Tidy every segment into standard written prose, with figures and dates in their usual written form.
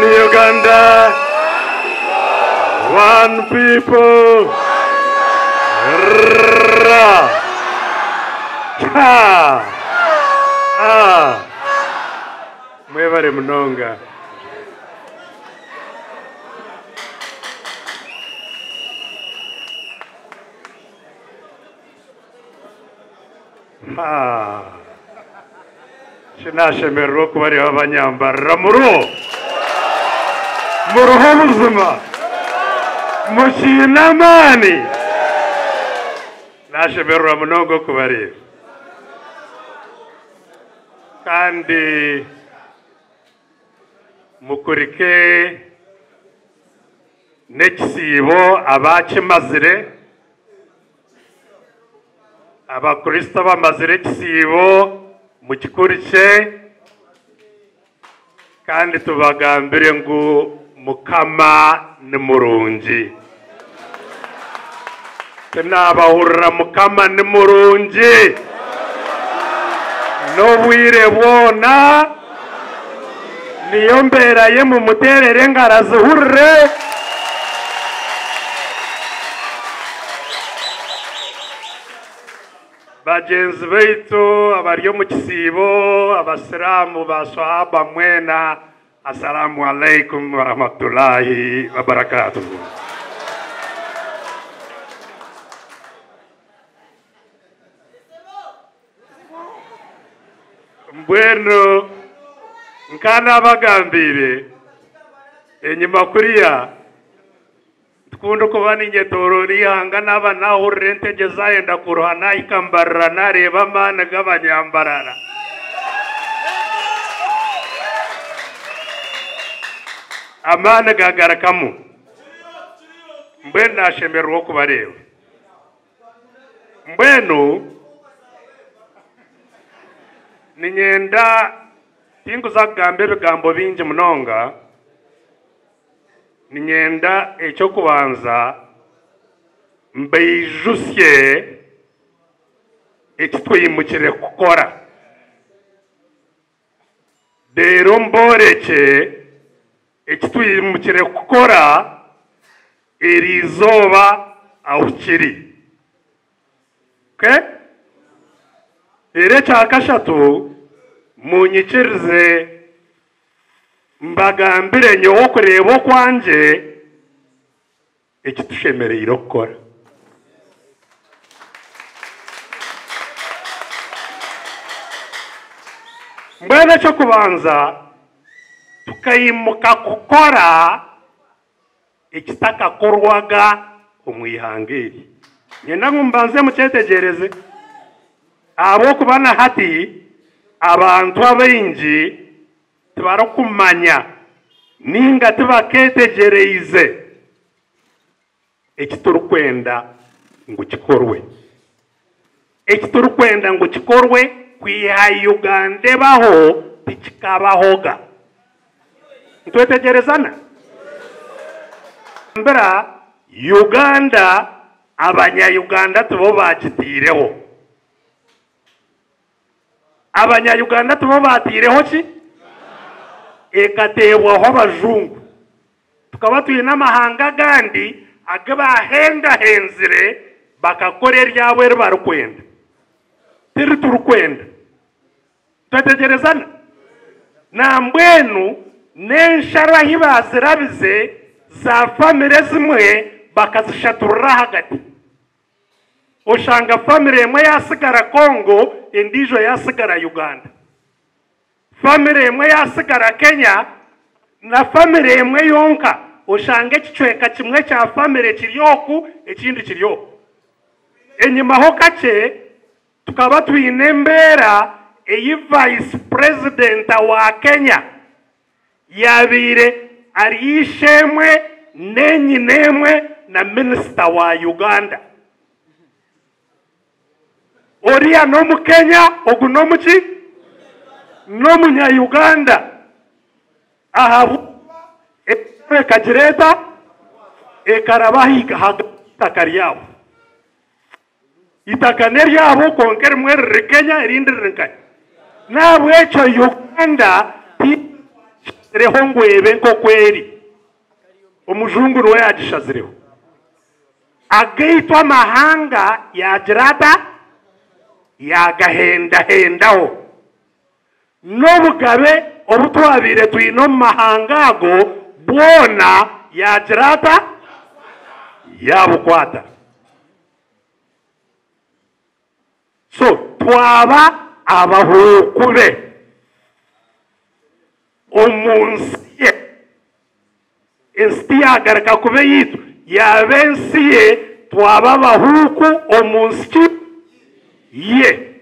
Uganda, one people. Ra. Cha. Ah. Mwebare munonga. Shi nashemererwa okubareeba abanyambarira muruho muruho buzima mukiine amaani nashemererwa munonga okubareeba kandi mukurike n'ekisiibo abakimazire Abakristo bamazire ekisiibo mukikurikye kandi tubagambire ngu Mukama ni murungi. Tinabahurira Mukama ni murungi n'obwire bwona niyo mbeera ye mumuteerere engaro azihurire. Bagyenzi baitu abari omu kisiibo abasiraamu ba swahaba mwena assalamu alaikum warahmatullahi wabarakatuhu. Mbwenu nkanabagambiire enyima kuriya tukunda kuba ninyetoorora eihanga naaba nahurira entegye zayenda kuruha nahika mbarira nareeba amaani g'abanyambarara. Amaani gagarakamu. Mbwenu nashemererwa okubareeba. Mbwenu ninyenda tinkuza kugamba ebigambo bingi munonga. Ninyenda ekyokubanza mbaijusye eki twimukire kukora. Reero mborekye eki twimukire kukora eri izooba ahu kiri. Okay? Reero ekya kashatu munyikirize mbagambire nyowe okureeba okwangye eki tushemereire okukora. Mbwenu ekyokubanza tukaimuka kukora ekitakakorwaga omu ihanga eri. Nyenda ngu mbanze mukyetegereze ahabw'okuba na hati abantu abaingi tibarikumanya ninga tibakeetegyereize eki turikwenda ngu kikorwe. Eki turikwenda ngu kikorwe kwiha Uganda ebaho tikikabahoga. Nitwetegyerezana? Mbira Uganda abanya-Uganda tibo bagitiireho. Abanya-Uganda tibo baatiireho ki? Ekateebwaho abajungu. Tukaba twine amahanga agandi agu bahendahenzire bakakora eryabo eri barikwenda. Tiri turikwenda. Twetegyerezana? Nambwenu n'ensharo ahi baazirabize za famire ezimwe bakazishaturira ahagati. Oshanga famire emwe yasigara Congo endiijo yasigara Uganda. Famire emwe yasigara Kenya na famire emwe yonka oshanga ekicweka kimwe kya famire kiri oku ekindi kiri oku. Enyimaho kakye tukaba twine embeera ei vice president wa Kenya yabaire ari ishemwe n'enyina emwe na minisita wa Uganda. Oriya n'omukenya ogu n'omuki? N'omunya-Uganda. Ahabw'okuba ekagireeta ekaraba ahagati y'eitaka ryabo. Itaka n'eryabo kwonka erimwe riri Kenya erindi riri nkahi. N'ahabw'ekyo Uganda Teyashazireho ngu ebe nk'oku eri. Omujungu niwe yaagishazireho. Agaitu amahanga yaagira ata? Yaagahendahendaho. N'obugabe obu twabaire twine omu mahanga ago bwona yaagira ata? Yaabukwata. So twaba abahuuku be omu nsi ye. Ensi tiyaagaruka kuba eyaitu, yaaba ensi ye, twaba abahuuku omu nsi ki? Ye.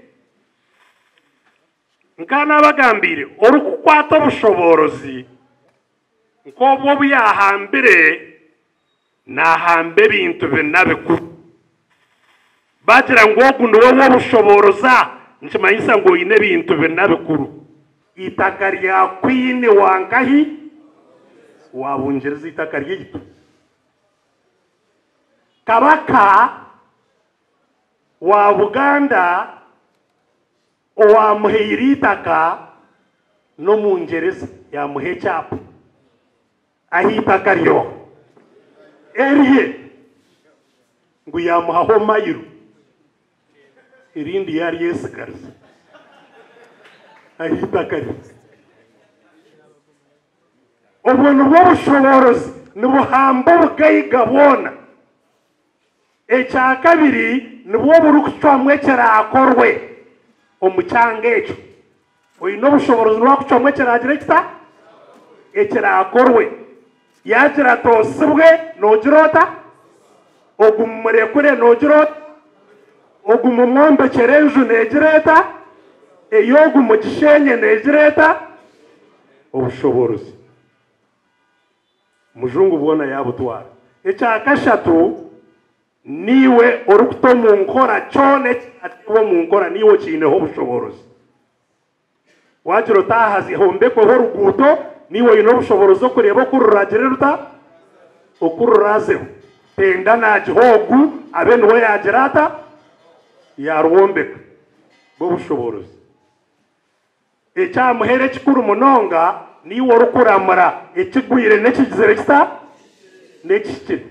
Nkaba naabagambiire, orikukwata obushoboorozi nk'obwo obu yaahambire, naahamba ebintu bina bikuru. Baagira ngu ogu niwe w'obushoboorozi aha, nikimanyisa ngu oine ebintu bina bikuru. Eitaka rya Kwini wa nkahi? Wa Bungyereza eitaka ryaitu. Kabaka wa Buganda Owaamuhaire eitaka n'Omungyereza yaamuha ekyapa aha eitaka ryo erye ngu yaamuhaho mayiro erindi yaaryetsigariza aha itaka rye. Obwo nibwo bushoboorozi nibuhamba obugaiga bwona. Ekya kabiri, nibwo burikucwamu ekiraakorwe omu kyanga ekyo. Oine obushoboorozi niwe arikucwamu ekiraagire kita? Ekiraakorwe. Yaagira ati osibwe, noogira ota? Ogu mumurekure, noogira ota? Ogu mumwombekyere enju, neegira eta? Ey'ogu mugisheenye, neegira eta? Obushoboorozi. Mujungu bwona yaabutwara. Ekya kashatu, niiwe orikuta omu nkora kyona ekiraateebwa omu nkora niiwe okiineho obushoboorozi. Waagira oti aha hombekweho oruguuto, niiwe oine obushoboorozi okureeba oku ruraagire ruta, oku ruraazeho. Tenda naagiha ogu abe niwe yaagira ata, yaarwombeka. Bw'obushoboorozi. Eky'aha muheru ekikuru munonga, niiwe orikuramura ekigwire n'ekigizire kita? N'ekihikire.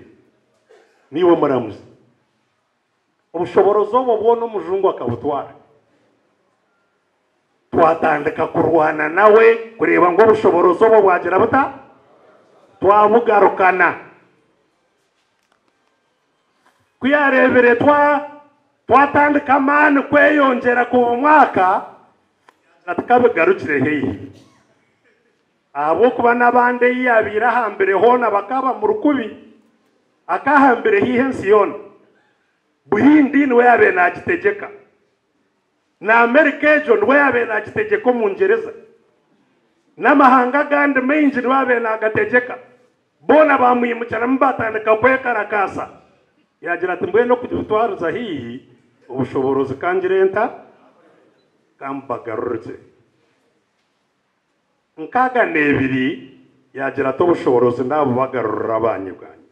Niiwe muramuzi. Obushoboorozi obwo bwona omujungu akabutwara. Twatandika kurwana nawe kureeba ngu obushoboorozi obwo bwagira buta? Twabugarukana. Ku yaareebire twatandika amaani kweyongyera kuba omwaka, yaagira ati, Ka bigarukire haihi. Ahabw'okuba n'abandi ei yaabaire ahambire hoona bakaba bamuri kubi. Akaahambire haihi ensi yoona. Buhindi niwe yaabaire naagitegyeka. Na Amerika egyo niwe yaabaire naagitegyeka Omungyereza. N'amahanga agandi maingi niwe yaabaire naagategyeka. Boona baamwimukiramu baatandika kwekarakaasa. Yaagira ati, Mbwenu okubitwariza haihi, obushoboorozi ka ngire nta? Ka mbubagarurire. Nkaaga n'ebiri, yaagira ati, Obushoboorozi naabubagarurira abanye bwanyima.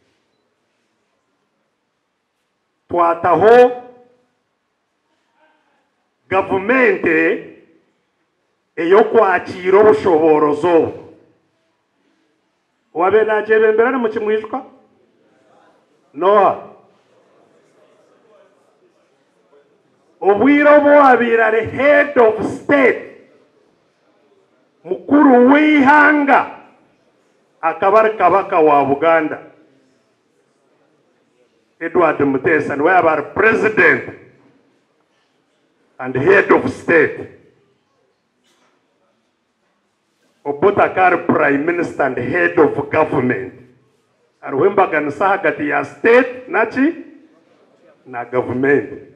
Twataho gavumenti ey'okwakiira obushoboorozi obwo. Owaabaire naagyebembera nimukimwijuka? N'oha? Obwire obu owaabaire ari head of state, mukuru w'eihanga, akaba ari Kabaka wa Buganda. Edward Muteesa niwe yaaba ari President and Head of State. Obote akaba ari Prime Minister and Head of Government. Hariho embaganisa ahagati ya State naki? Na Gavumenti.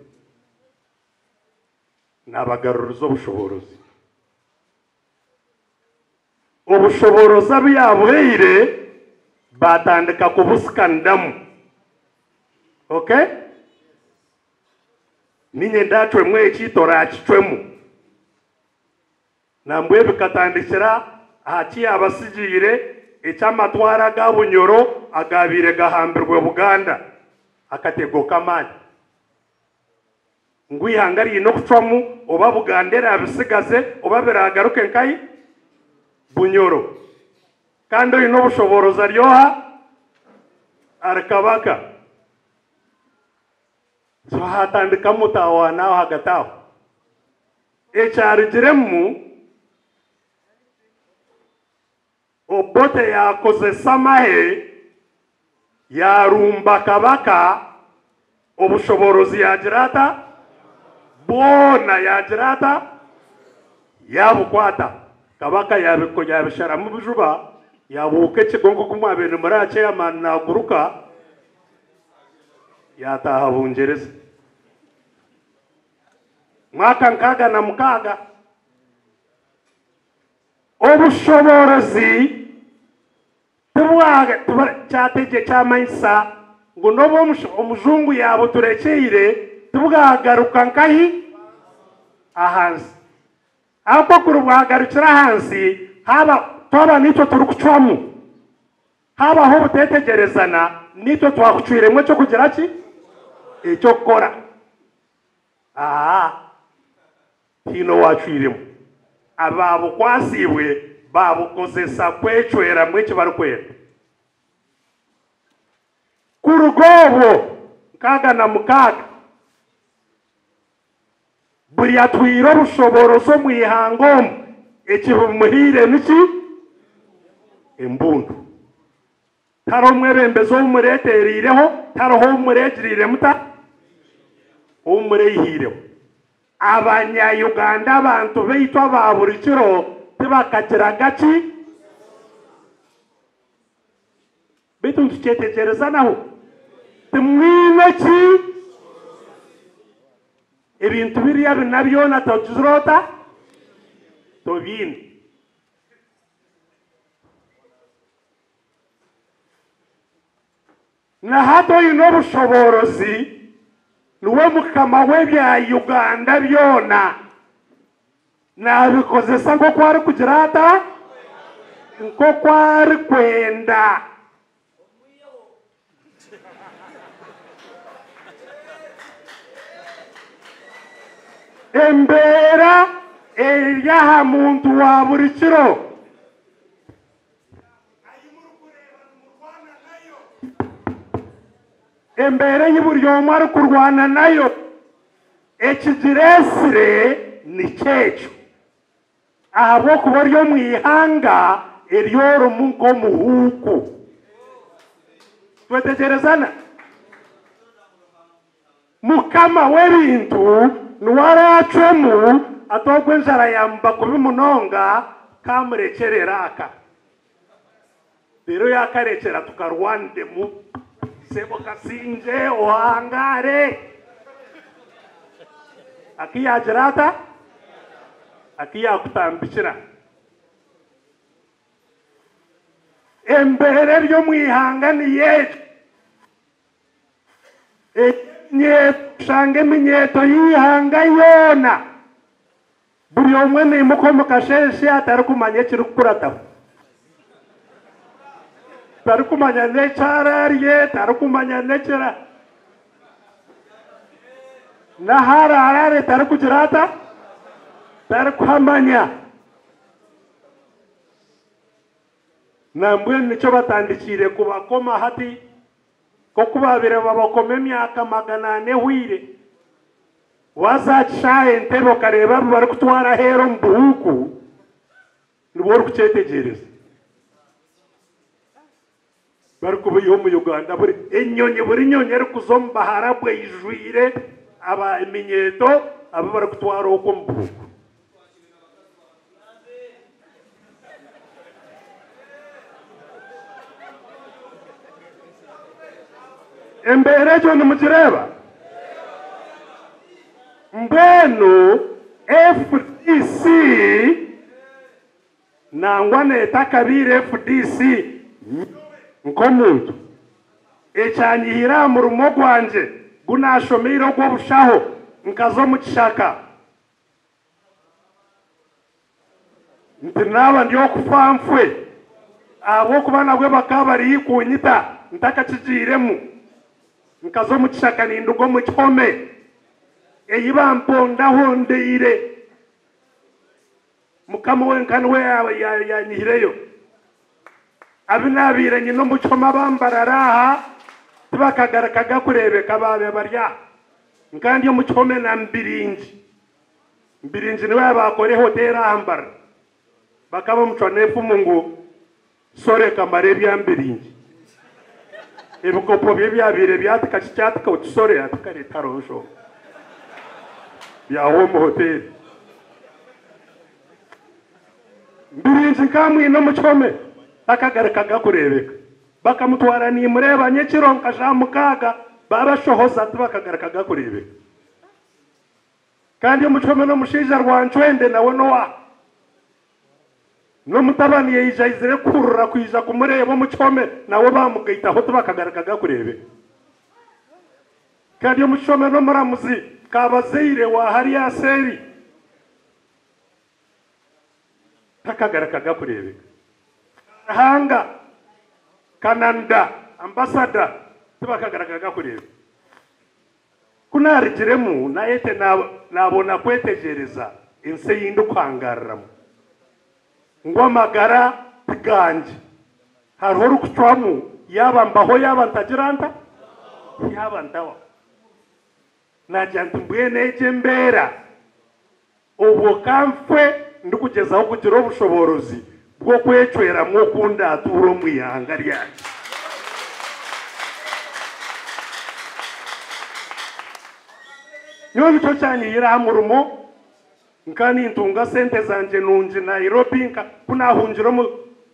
Naabagaruriza obushoboorozi. Obushoboorozi abu yaabuhaire baatandika kubusikaniramu. Ok? Niinye ndaacwemu eki, toraakicwemu. Nambwenu bikatandikira aha ki yaabatsigiire eky'amatware aga Bunyoro agaabaire gahambirwe Buganda. Akatego k'amaani. Ngu eihanga riine okucwamu oba Buganda eraabitsigaze oba biraagaruke nkahi? Bunyoro. Kandi oine obushoboorozi ari oha? Ari kabaka. So haatandika mutawaana aho ahagati aho. Ekyarugiremu, Obote yaakozesa amahe yaarumba kabaka, obushoboorozi yaagira ata? Bwona yaagira ata? Yaabukwata. Kabaka yaabisharamu bujuba, yaabuuka ekigo nk'oku mwabaire nimureba chairman naaguruka, yaataaha Bungyereza. Mwaka 66. Obushoboorozi kyamanyisa ngu n'obu omujungu yaabuturekyeire tibwagaruka nkahi? Ahansi. Ahabw'okuba kuri bwagarukire ahansi haaba twaba naitwe turikucwamu, haabaho obuteetegyerezana naitwe twakucwiremu eky'okugira ki? Eky'okukora. Aa. Haine owaacwiremu. Abaabukwasiibwe baabukozesa kwecweramu eki barikwenda. Kuruga obwo 66, buri atwire obushoboorozi omu ihanga omu ekibumuhaire niki? Embundu. Tihariho mwebembezi ou mureetereireho, tihariho ou mureegiriire muta, ou mureihiireho. Abanya-Uganda abantu baitu aba buri kiro tibakagiraga ki? Beitu nitukyetegyereza naho? Timwine ki? Ebintu biriya bina byona togizire ota? Tobiine. Na hati oine obushoboorozi niwe mukama w'ebya Uganda byona. Naabikozesa nk'oku arikugira ata? Nk'oku arikwenda. Embeera eri aha muntu wa buri kiro. Embeera ei buri omwe arikurwana nayo ekigireetsire nikyo ekyo. Ahabw'okuba ori omu ihanga eri orimu nk'omuhuuku. Twetegyerezana? Mukama w'ebintu niwe araacwemu ati ogwo enjara yaamuba kubi munonga, kaamurekyerere aka. Reero yaakarekyera tukarwaniremu. Sebo kasingye ohangaare. Aku yaagira ata? Aku yaakutambikira. Embeera eri omu ihanga niyo egyo. Kushanga eminyeeto y'eihanga yoona. Buri omwe naimuka omu kasheeshe atarikumanya ekirikukurataho. Tarikumanya n'eki araarye, tarikumanya n'ekira n'ahu araaraare tarikugira ata? Tarikuhamanya. Nambwenu nikyo batandikiire kubakoma hati nk'oku baabaire babakoma emyaka 400 ehweire. Waaza aha kishaayi Entebbe okareeba abu barikutwara aheeru omu buhuuku, nibwo orikukyetegyereza. Barikubaiha omu Uganda buri enyonyi buri nyonyi erikuza omu Baharabu eijwire aba eminyeeto abu barikutwara okwo omu buhuuku. Embeera egyo nimugireeba? Mbwenu FDC nangwa neetakabaire FDC nyowe nk'omuntu ekyanyihire aha murimo gwangye gu naashomeire ogw'obushaho nkaza omu kishaka. Nti naaba ndi okufa nfwe, ahabw'okuba nabwe bakaba bari haihi kunyita ntakakigiiremu. Nkaza omu kishaka ninduga omu kihome, ei bampondahondeire. Mukama wenka niwe yanyihireyo. Abu naabaire nyine omu kihome abambarara aha tibakagarukaga kureebeka baabe bari aha. Nka ndi omu kihome na Mbiringi. Mbiringi niwe yaaba akora ehoteeri aha Mbarara. Bakaba bamucwa n'efumu ngu Sore kamara ebya Mbiringi. Ebikopo bye byabaire byatika kikyatika oti Sore ati kare tihariho nshonga. Byahwa omu hoteeri. Mbiringi nkamwine omu kihome takagarukaga kureebeka. Bakamutwara nimureeba nyekiro nka shaaha mukaaga babashohoza tibakagarukaga kureebeka. Kandi omu kihome n'omushaija Rwancwende nawe n'owaha. N'omutabani yaija aizire kuhurura kwija kumureeba omu kihome nawe bamugaitaho tibakagarukaga kureebeka. Kandi omu kihome n'omuramuzi Kabazaire wa hariya seeri. Takagarukaga kureebeka. Ruhanga, Kananda, Ambassador tibakagarakaga kureebeka. Ku naarugiremu nayete naabona kwetegyereza ensi ei ndikuhangaariramu ngu amagara ti gangye. Hariho orikucwamu yaaba mbaho yaaba ntagira nta? Yaaba ntabaho. Naagira nti mbwenu egyo embeera Obwo ka nfe ndikugyezaho kugira obushoboorozi bw'okwecweramu oku ndaatuure omu ihanga ryangye. Nyowe nikyo kyanyihire aha murimo, nka nintunga sente zangye nungi Nairobi, nka ku naahungire omu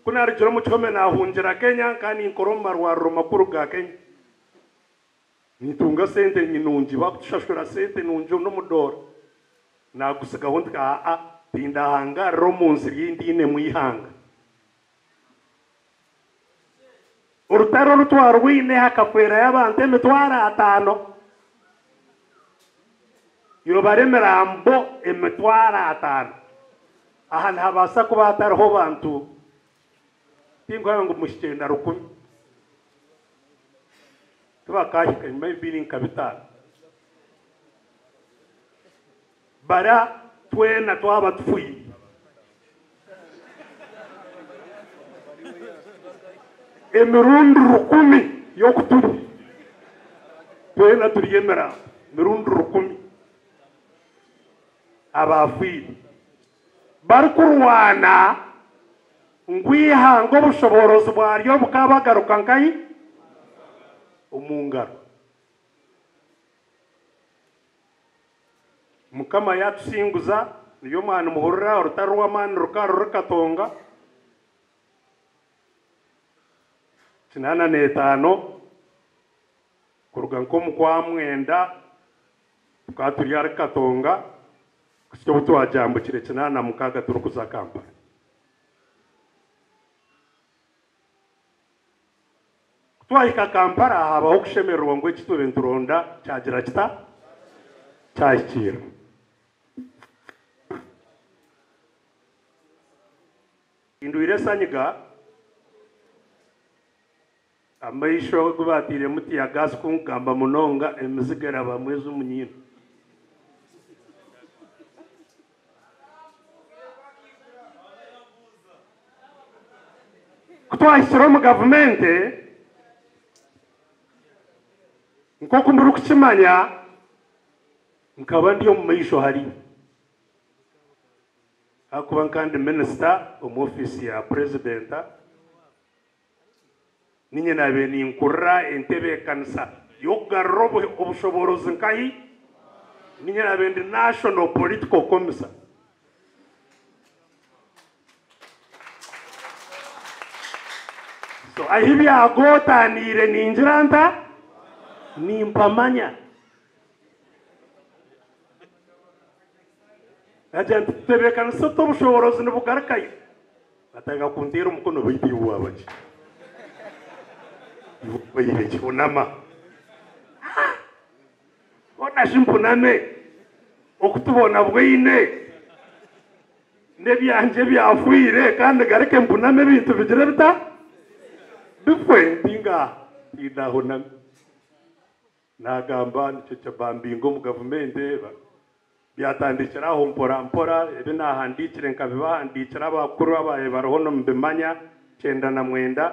ku naarugire omu kihome naahungira Kenya, nka ninkora omu marwariro makuru ga Kenya. Nintunga sente nungi, bakutushashura sente nungi n'omudoora naagutsigaho nti aa tindahangaarira omu nsi ri ntainemu eihanga. Orutaro oru twarwaine hakafeerayo abantu emitwaro ataano, yobara emirambo emitwaro ataano. Aha nihabaasa kuba hatariho bantu tinkuhamya ngu muhikire na rukumi. Tibakaahika enyima y'ebibiri nka bitaano. Bara twena twaba tufiire. Emirundi rukumi y'oku turi, twena turi emirambo emirundi rukumi abaafiire barikurwana Ngu eihanga obushoboorozi bwaryo bukabagaruka nkahi? Omu ngaro. Mukama yaatusinguza, nibyo mwaba nimuhurira orutaro rw'amaani rukaba ruri Katonga, 85 kuruga nk'omu Kwamwenda tukaba turi ahari Katonga kuhitsya obu twagyambukire 86 turikuza Kampala. Ku twahika Kampala haabaho okushemererwa ngu eki turi nituronda kyagira kita? Kyahikiirira. Hindwire esanyiga, amaisho agu baatairemu tiyagaasi kungamba munonga, emiziga erabamu eza omu nyindo. Ku twahikire omu gavumenti, nk'oku murikukimanya, nkaba ndi omu maisho hariya ahakuba nkaba ndi minisita omu ofiisi ya purezidenti. Niinye naabaire ninkurira entebeekanisa y'okugarura obushoboorozi nkahi? Niinye naabaire ndi National Political Commissar. So ahi byagootaaniire ningira nta? Nimpamanya. Naagira nti tutebeekanise ota obushoboorozi nibugarukayo? Batandika kunteera omukono baitu iwe waaba ki? Iwe obaire ki? Hunama. Hoona shi mpuname okutubona bwaine n'ebyangye byafiire kandi ngaruke mpuname ebintu bigire bita? Bifwe? Nti ngaaha tindahuname. Naagamba nikyo kya bambinga omu gavumenti byatandikira aho mpora mpora ebi naahandiikire nkabibahandiikira abakuru abaabaire bariho nimubimanya. 99,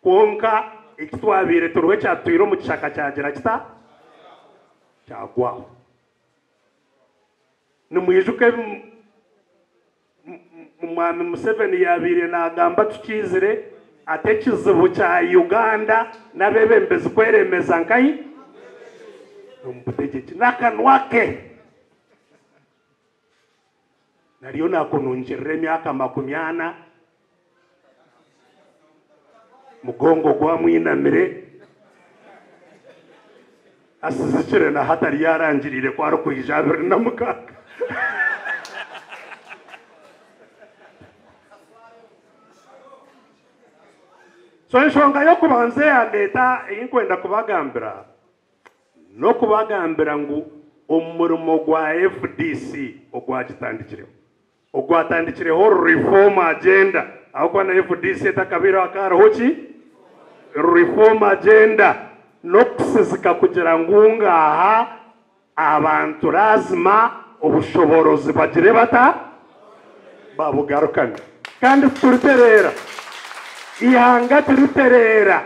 kwonka eki twabaire turiho ekyatutwire omu kishaka kyagira kita? Kyagwaho. Nimwijuka ebi Mwami Museveni yaabaire naagamba tukiizire ati ekizibu kya Uganda n'abeebembezi kweremeza nkahi? Omu butegyeki. N'akanwa ke nariyo naakununkirira emyaka 40, mugongo gwamwinamire, asizikire na hati ariyo arangiriire ku arikwija 26. So enshonga y'okubanza eyandeeta ei nkwenda kubagambira n'okubagambira ngu omurimo gwa FDC ogwagitandikireho, ogwatandikireho Reform Agenda, ahabw'okuba na FDC etakabaireho hakaba hariho ki? Reform Agenda, n'okusizika kugira ngu ngaaha abantu laazima obushoboorozi bagire bata? Babugarukane. Kandi tituritereera. Eihanga tiritereera.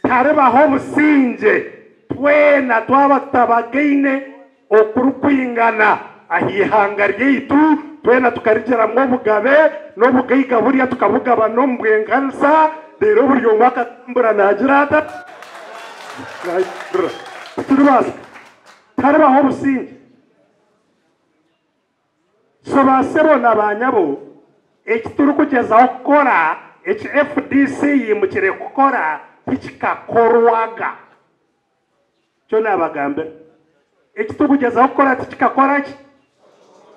Tiharibaho obusingye twena twaba tutabagaine okurikwingana aha ihanga ryaitu, twena tukarigiramu obugabe n'obugaiga burya tukabugabana omu bwenkanisa, reero buri omwe akatambura naagira ata? Naahindura. Tikiribaasika. Tiharibaho obusingye. So ba sebo na ba nyabo, eki turikugyezaho kukora, eki FDC yaimukire kukora tikikakorwaga. Nikyo naabagambira. Eki turikugyezaho kukora tikikakora ki?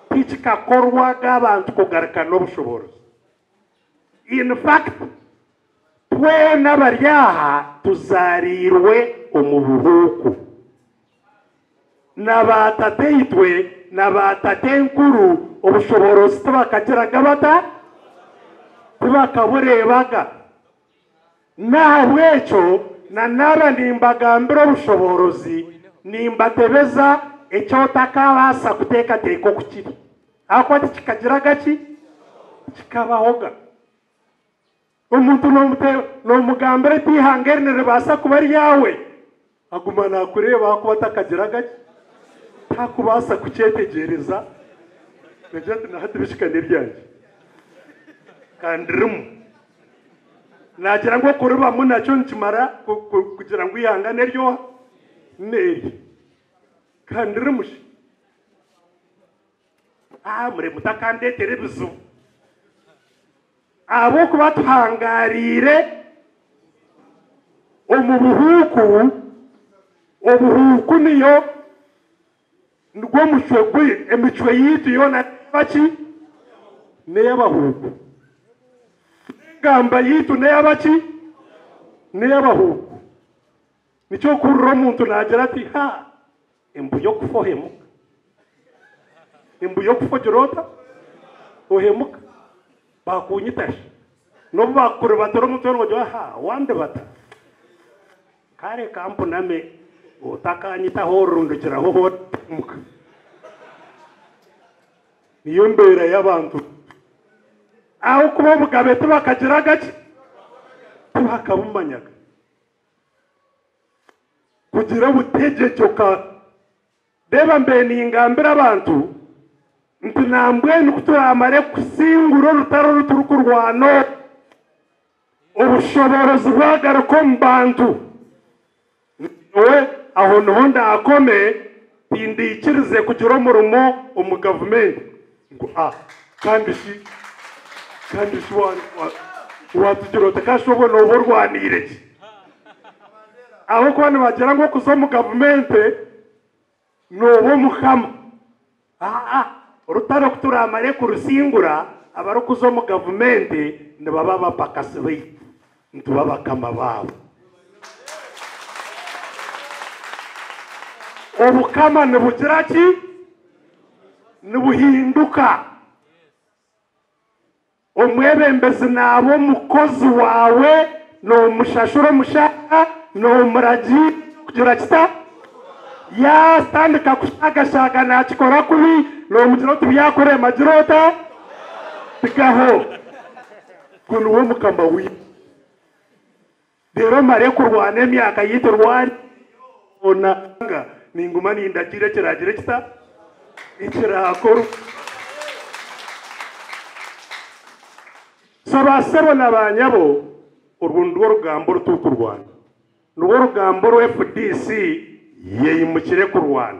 Tikikakorwaga abantu kugarukana obushoboorozi. In fact, twena abari aha tuzaariirwe omu buhuuku. Na baatataitwe na baatatenkuru obushoboorozi tibakagiraga bata? Tibakabureebaga. N'ahabw'ekyo na naaba nimbagambira obushoboorozi, nimbatebeza eki otakabaasa kuteekateeka oku kiri. Ahakuba tikikagiraga ki? Tikikabahoga. Omuntu noomugambira oti eihanga eri niribaasa kuba ryawe, aguma naakureeba ahakuba takagiraga ki? Takubaasa kukyetegyereza. Naagira ati na hati bishika n'ebyangye. Ka ndirimu. Naagira ngu okuribamu nakyo nikimara kugira ngu eihanga n'ery'oha? N'erye. Ka ndirimu shi. Aa mure mutakandeetera ebizibu. Ahabw'okuba tuhangaariire omu buhuuku, obuhuuku niyo nigwo mucwe gwi emicwe yaitu yoona n'ey'abaki? N'ey'abahuuku. N'engamba yaitu n'ey'abaki? N'ey'abahuuku. Nikyo orikuhurira omuntu naagira ati, Ha! Embu y'okufa ohemuka. Embu y'okufa ogira ota? Ohemuka. Baakunyita shi? N'obu baakukuribatira omutwe noogira oti, Aha, wandibata. Kare ka mpuname otakanyitaho orundugiraho hoona ohemuka. Niyo mbeera y'abantu. Ahabw'okuba obugabe tibakagiraga ki? Tibakabumanyaga. Kugira obutegyeki oka Reeba mbe ningambira abantu nti nambwenu ku turaamare kusingura orutaro oru turikurwana oru, obushoboorozi bwagaruka omu bantu, nyowe aho niho ndaakome tindaikirize kugira omurimo omu gavumenti. Ngu a kandi shi kandi shi waatugira oti ka shi obwo nooba orwaniire ki? Ahabw'okuba nibagira ngu okuza omu gavumenti nooba omukama. Aa, orutaro ku turaamare kurusingura, abarikuza omu gavumenti nibaba abapakasi baitu, nituba bakama baabo. Obukama nibugira ki? Nibuhinduka. Omwebembezi naaba omukozi waawe, noomushashura omushaara, noomuragiira eky'okugira kita? Yaatandika kushagashaaga naakikora kubi, noomugira oti byakurema gira ota? Tsigaho. Ogwo niwe mukama waitu. Reero mmare kurwana emyaka ei turwana yoona, ninguma nindagiira ekiraagire kita? Ekiraakorwe. So baasebo na baanyabo, orwo nirwo rugamba oru turikurwana. Nirwo rugamba oru FDC yaimukire kurwana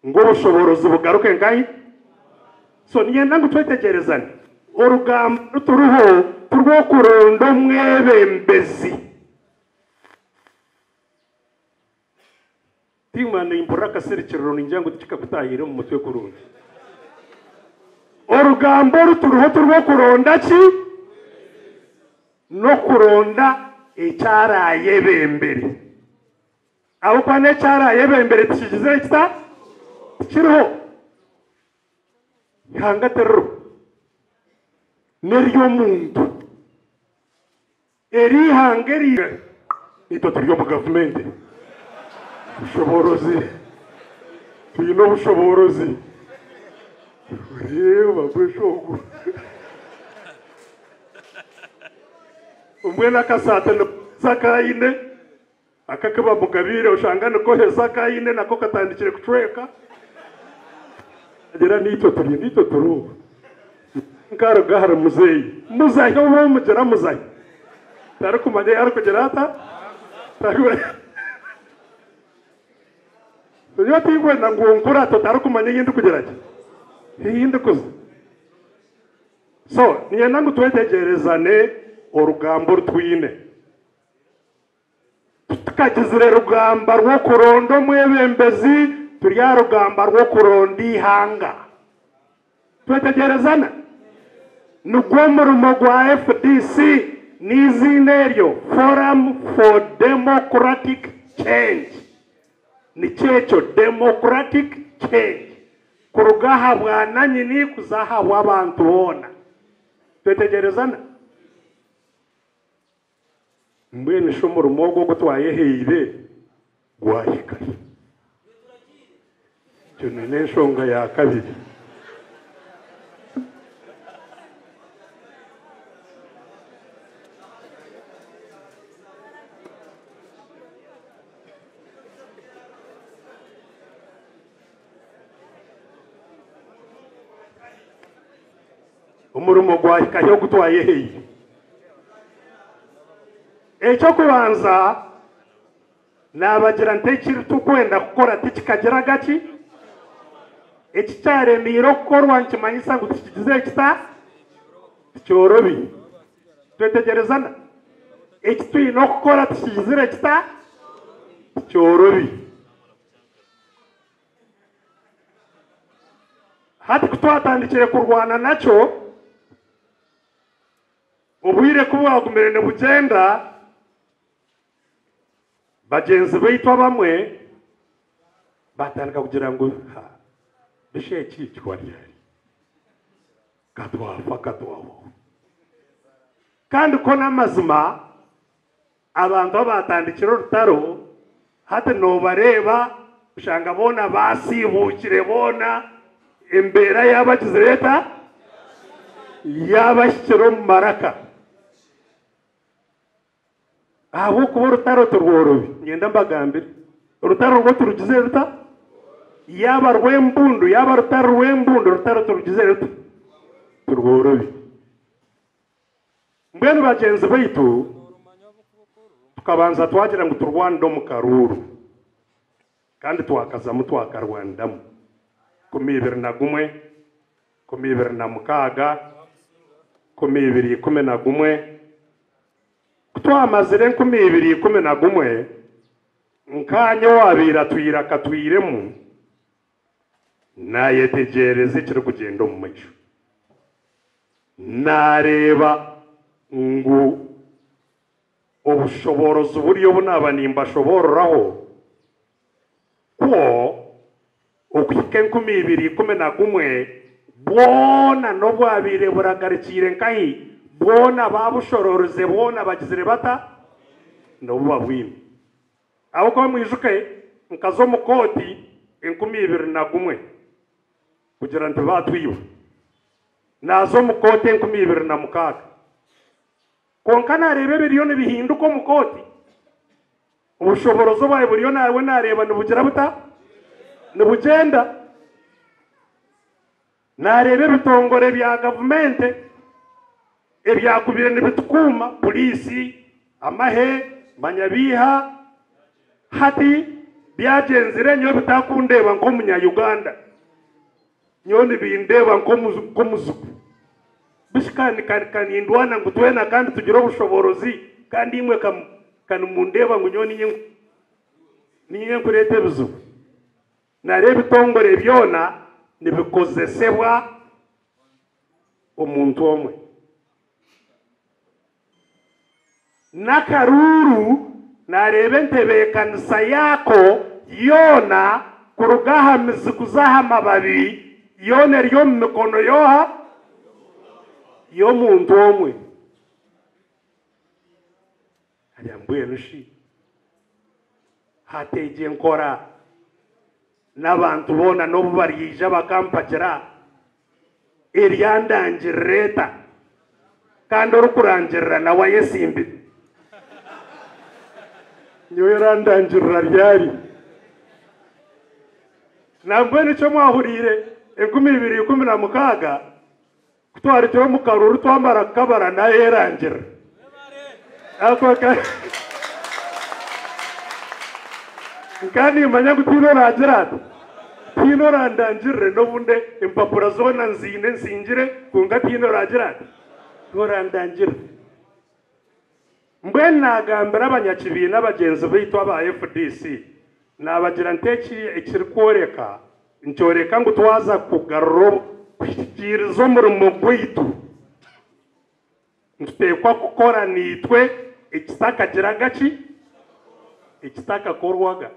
ngu obushoboorozi bugaruke nkahi? So niinyenda ngu twetegyerezane, orugamba oru turiho tirw'okuronda omwebembezi. Tiimwe nimpurira akasirikiriro ningira ngu tikikakutaahire omu mutwe kurungi. Orugamba oru turiho tirw'okuronda ki? N'okuronda eki araayebembere. Ahabw'okuba n'eki araayebembere tikigizire kita? Tikiriho. Ihanga tiririho. N'ery'omuntu. Eri ihanga eri itwe turi omu gavumenti, obushoboorozi, twine obushoboorozi. Reeba mbwenu ogu mbwenu akasaati nikoheza aku aine, aka aku bamugabiire oshanga nikoheza aku aine nako katandikire kucweka. Agira naitwe turi naitwe turi Nkaruga ahari muzeeyi. Muzahi obu omugira muzahi tarikumanya ei arikugira ata? Nyowe tinkwenda ngu onkurate otarikumanya ei ndikugira ki? Ei ndikuza. So niinyenda ngu twetegyerezane orugamba oru twine. Titukagizire rugamba rw'okuronda omwebembezi, turi aha rugamba rw'okuronda eihanga. Twetegyerezana? Nigwo murimo gwa FDC n'eiziina eryo Forum for Democratic Change. Nikyo ekyo, Democratic Change, kuruga aha bwananyini kuza aha bw'abantu boona. Twetegyerezana? Mbwenu shi omurimo ogu ogu twayehaire gwahika hi? Egyo n'enshonga ya kabiri. Omurimo gwahika hi ogu twayehaire? Eky'okubanza, naabagira nti eki turikwenda kukora tikikagiraga ki? Eki kyaremeire okukorwa nikimanyisa ngu tikigizire kita? Tikyorobi. Twetegyerezana? Eki twine okukora tikigizire kita? Tikyorobi. Hati ku twatandikire kurwana nakyo, obwire ku bwagumire nibugyenda, bagyenzi baitu abamwe baatandika kugira ngu, Ha, busha eki kihwa ryari? Ka twafa ka twahwaho. Kandi kwo n'amazima, Abantu abaatandikire orutaro hati noobareeba oshanga boona baasiibuukire boona embeera yaabagizire eta? Yaabahikire omu maraka. Ahabw'okuba orutaro tirworobi, niinyenda mbagambire, orutaro rwo turugizire ruta? Yaaba rw'embundu, yaaba rutari rw'embundu, orutaro turugizire ruta? Tirworobi. Mbwenu bagyenzi baitu, tukabanza twagira ngu turwanire omu karuuru, kandi twakazamu twakarwaniramu 2021, 2026, 2011. Ku twamazire 2011, nkaanye owaabaire atwire akatwiremu, Naayetegyereza ekirikugyenda omu maisho. Naareeba ngu obushoboorozi buri obu naaba nimbashoboororaho kwo okuhika 2011 bwona n'obwabaire buragarikiire nkahi, bwona baabushoroorize bwona bagizire bata? N'obu babwine. Ahabw'okuba mwijuke nkaza omu kooti 2001 kugira nti baatwiba. Naaza omu kooti 2006. Kwonka naareeba ebiriyo nibihinduka omu kooti, obushoboorozi obwaye buriyo nawe naareeba nibugira buta? Nibugyenda. Naareeba ebitongore bya gavumenti ebyakubaire nibitukuuma, puriisi, amahe, manyabiiha, hati byagyenzire nyowe bitakundeeba nk'omunya-Uganda. Nyowe nibindeeba nk'omuzigu. Bishi ka nindwana ngu twena kandi tugire obushoboorozi kandi imwe ka nimundeeba ngu nyowe niinye nkureeta ebizibu. Nari ebitongore byona nibikozesebwa omuntu omwe. N'akaruuru naareeba entebeekanisa yaako yoona kuruga aha mizi kuza aha mababi, yoona eri omu mikono y'oha? Y'omuntu omwe. Harya mbwenu shi hati egyo enkora n'abantu boona n'obu baryaija bakampagira, eryandangirira eta? Kandi orikurangirira nawe ayetsimbire. Nyowe erandangirira ryari? Nambwenu ekyo mwahuriire 2016 Ku twarugire omu karuuru twamara kukabara naayerangirira. Nkaba nimmanya ngu tihaine oraagira ati, tihaine orandangirire n'obundi empapura zoona nziine nsingire kwonka tihaine oraagira ati, orandangirire. Mbwenu naagambira abanyakibiina bagyenzi baitu aba FDC naabagira nti eki ekirikworeka nikyoreka ngu twaza kugarura kuhikiiriza omurimo gwaitu nituteekwa kukora naitwe ekitakagiraga ki? Ekitakakorwaga.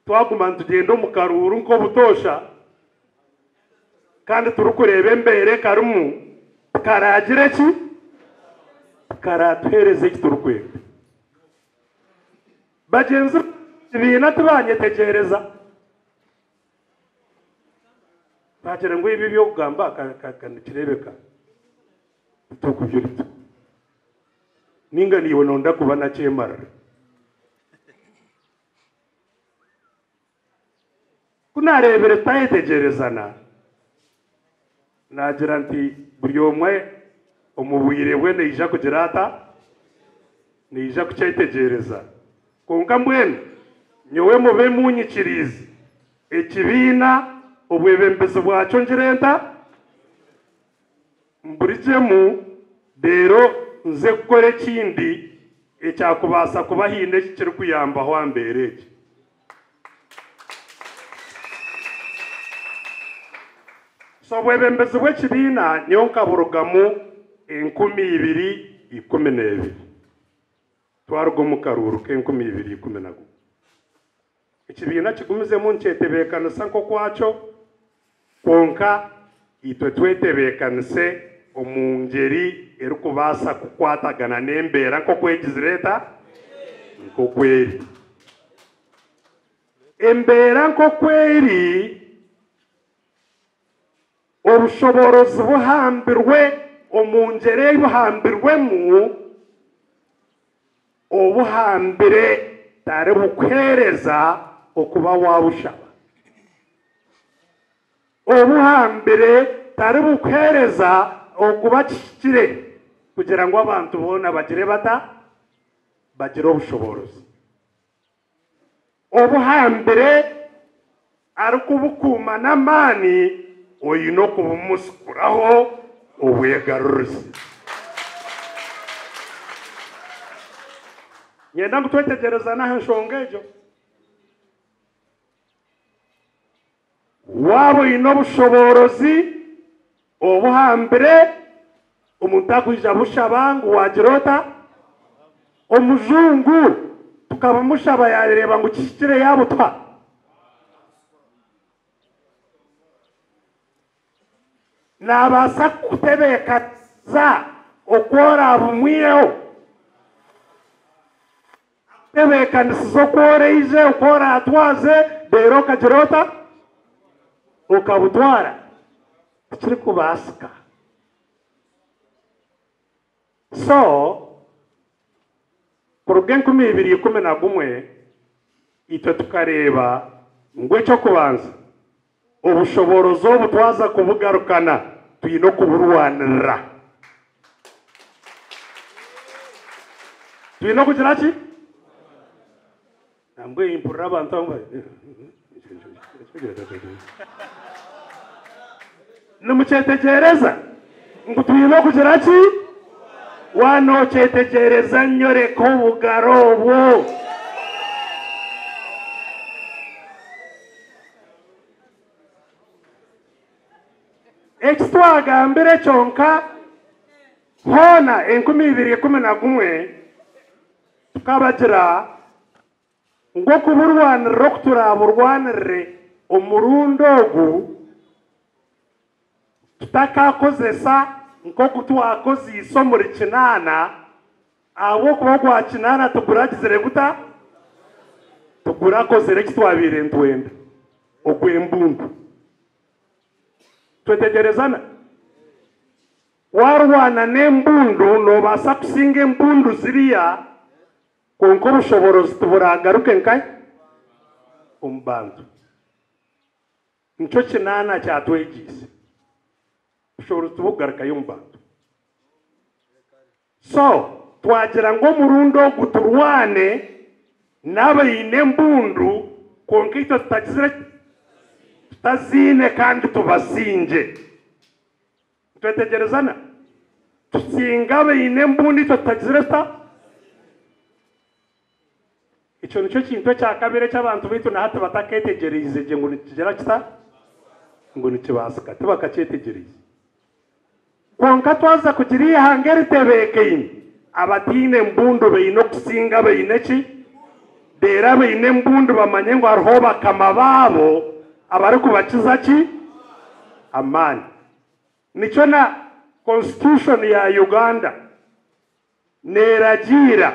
Twaguma nitugyenda omu karuuru nk'obutoosha kandi turikureeba embeera ekarimu, tikaraagire ki? Tikaraatuheereza eki turikwenda. Bagyenzi b'ekibiina tibanyetegyereza. Baagira ngu ebi eby'okugamba ka nikireebeka titukubyurita. Nainga naiwe nooyenda kuba nakyemarira. Ku naareebire tutayetegyerezana, naagira nti buri omwe omu bwire bwe naija kugira ata? Naija kukyetegyereza. Kwonka mbwenu nyowe mube muunyikiriize, ekibiina obwebembezi bwakyo ngire nta? Mburigyemu reero nze kukora ekindi ekyakubaasa kuba haine eki kirikuyambaho aha mbeera egi. So obwebembezi bw'ekibiina nyowe nkaburugamu 2012 twaruga omu karuuru k'e2011. Ekibiina kigumizemu nikyetebeekanisa nk'okwakyo, kwonka itwe twetebeekanise omu ngyeri erikubaasa kukwatagana n'embeera nk'oku egizire eta? Nk'oku eri. Embeera nk'oku eri, obushoboorozi buhambirwe omu ngyeri ei buhambirwemu, Obuhambire taribukuheereza okuba waabushaba. Obuhambire taribukuheereza okuba kihikire kugira ngu abantu boona bagire bata? Bagire obushoboorozi. Obuhambire arikubukuuma n'amaani, oine okubumusikuraho obwegarurize. Niinyenda ngu twetegyerezane aha nshonga egyo. Waaba oine obushoboorozi obuhambire, omuntu akwija bushaba ngu waagira ota? Omujungu tukabamushaba yaareeba ngu kihikire yaabutuha. Naabaasa kukutebeekanisiza oku oraabumwiheho. Akutebeekanisiza oku oraije, oku oraatwaze, reero okagira ota? Okabutwara. Tikirikubaasika. So kuruga 2011 itwe tukareeba ngu eky'okubanza obushoboorozi obu twaza kubugarukana twine okuburwanirira. Twine okugira ki? Nambwenu mpurira abantu abamwe Nimukyetegyereza ngu twine okugira ki? Waaba nokyetegyereza nyoreka obugaro obwo. Eki twagambire kyonka hoona 2011 tukabagira ngu okuburwanirira oku turaburwanirire omurundi ogu tutakakozesa nk'oku twakoziise omuri kinaana ahabw'okuba ogwa kinaana tiguragizire guta? Tigurakozire eki twabaire nitwenda ogw'embundu. Twetegyerezana? Waarwana n'embundu noobaasa kusinga embundu ziriya kwonka obushoboorozi tiburagaruke nkahi? Omu bantu. Nikyo kinaana kyatwegyeise. Obushoboorozi tiburikugarukayo omu bantu. So, twagira ngu omurundi ogu turwane n'abaine embundu kwonka itwe tutagizire ki? Tutaziine kandi tubasingye. Nitwetegyerezana? Tusinge abaine embundu itwe tutagizire tuta? Ekyo nikyo kintu ekyakabiri eki abantu baitu na hati batakeetegyereize gye ngu nikigira kita? Ngu nikibaasika. Tibakakyetegyereize. Kwonka twaza kugira eihanga eritebeekaine, abataine mbundu baine okusinga abaine ki? Reero abaine embundu bamanye ngu hariho bakama baabo abarikubakiza ki? Amaani. Nikyo na Constitution ya Uganda neeragiira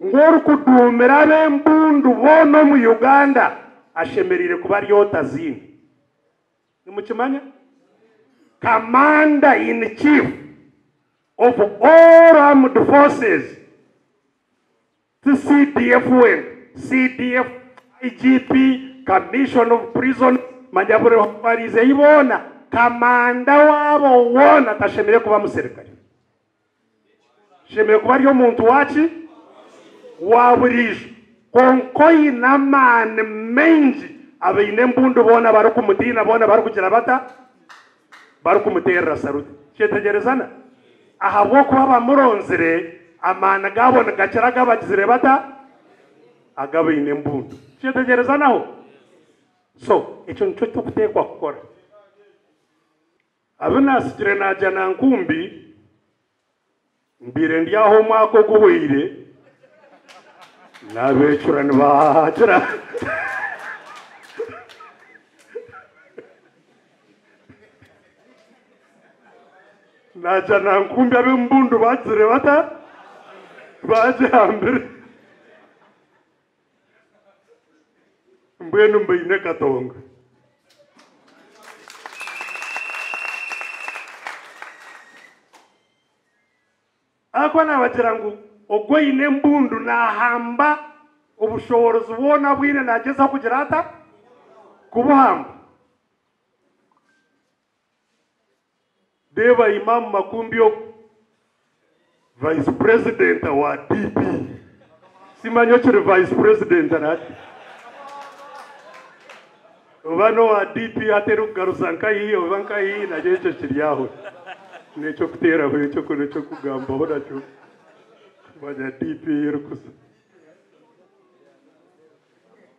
ngu orikuduumira ab'embundu boona omu Uganda ashemereire kuba ari otaziine. Nimukimanya? Commander in Chief of all armed forces Ti CDF wenka, CDF, IGP, Commission of Prisons, manya buri hwariize ei boona, kamanda waabo woona tashemereire kuba muserikare. Ashemereire kuba ari omuntu wa ki? Wa buriijo. Kwonka oine amaani maingi, abaine embundu boona barikumutiina, boona barikugira bata? Barikumuteerera saruti. Kyetegyerezana? Ahabw'okuba abamuronzire amaani gaabo nigakira ag'abagizire bata? Ag'abaine embundu. Kyetegyerezanaho? So, ekyo nikyo turikuteekwa kukora. Abu naatsigire naagya na nkumbi, mbaire ndi aho omwaka oguhweire, naabeecura nibaagira. Naija nankumbi ab'embundu baagizire bata? Baagihambire. Mbwenu mbaine Katonga. Ahakuba naabagira ngu ogwo oine embundu naahamba obushoboorozi bwona abu aine naagyezaho kugira ata? Kubuhamba. Reeba Imam Makumbi ogu, Vice President wa DP. Simanya okiri Vice President nahati. Oba n'owa DP hati erikugaruza nkahi oba nkahi nakyo ekyo kiri aho. N'eky'okuteeraho ekyo n'eky'okugambaho nakyo kumanya DP ei erikuza.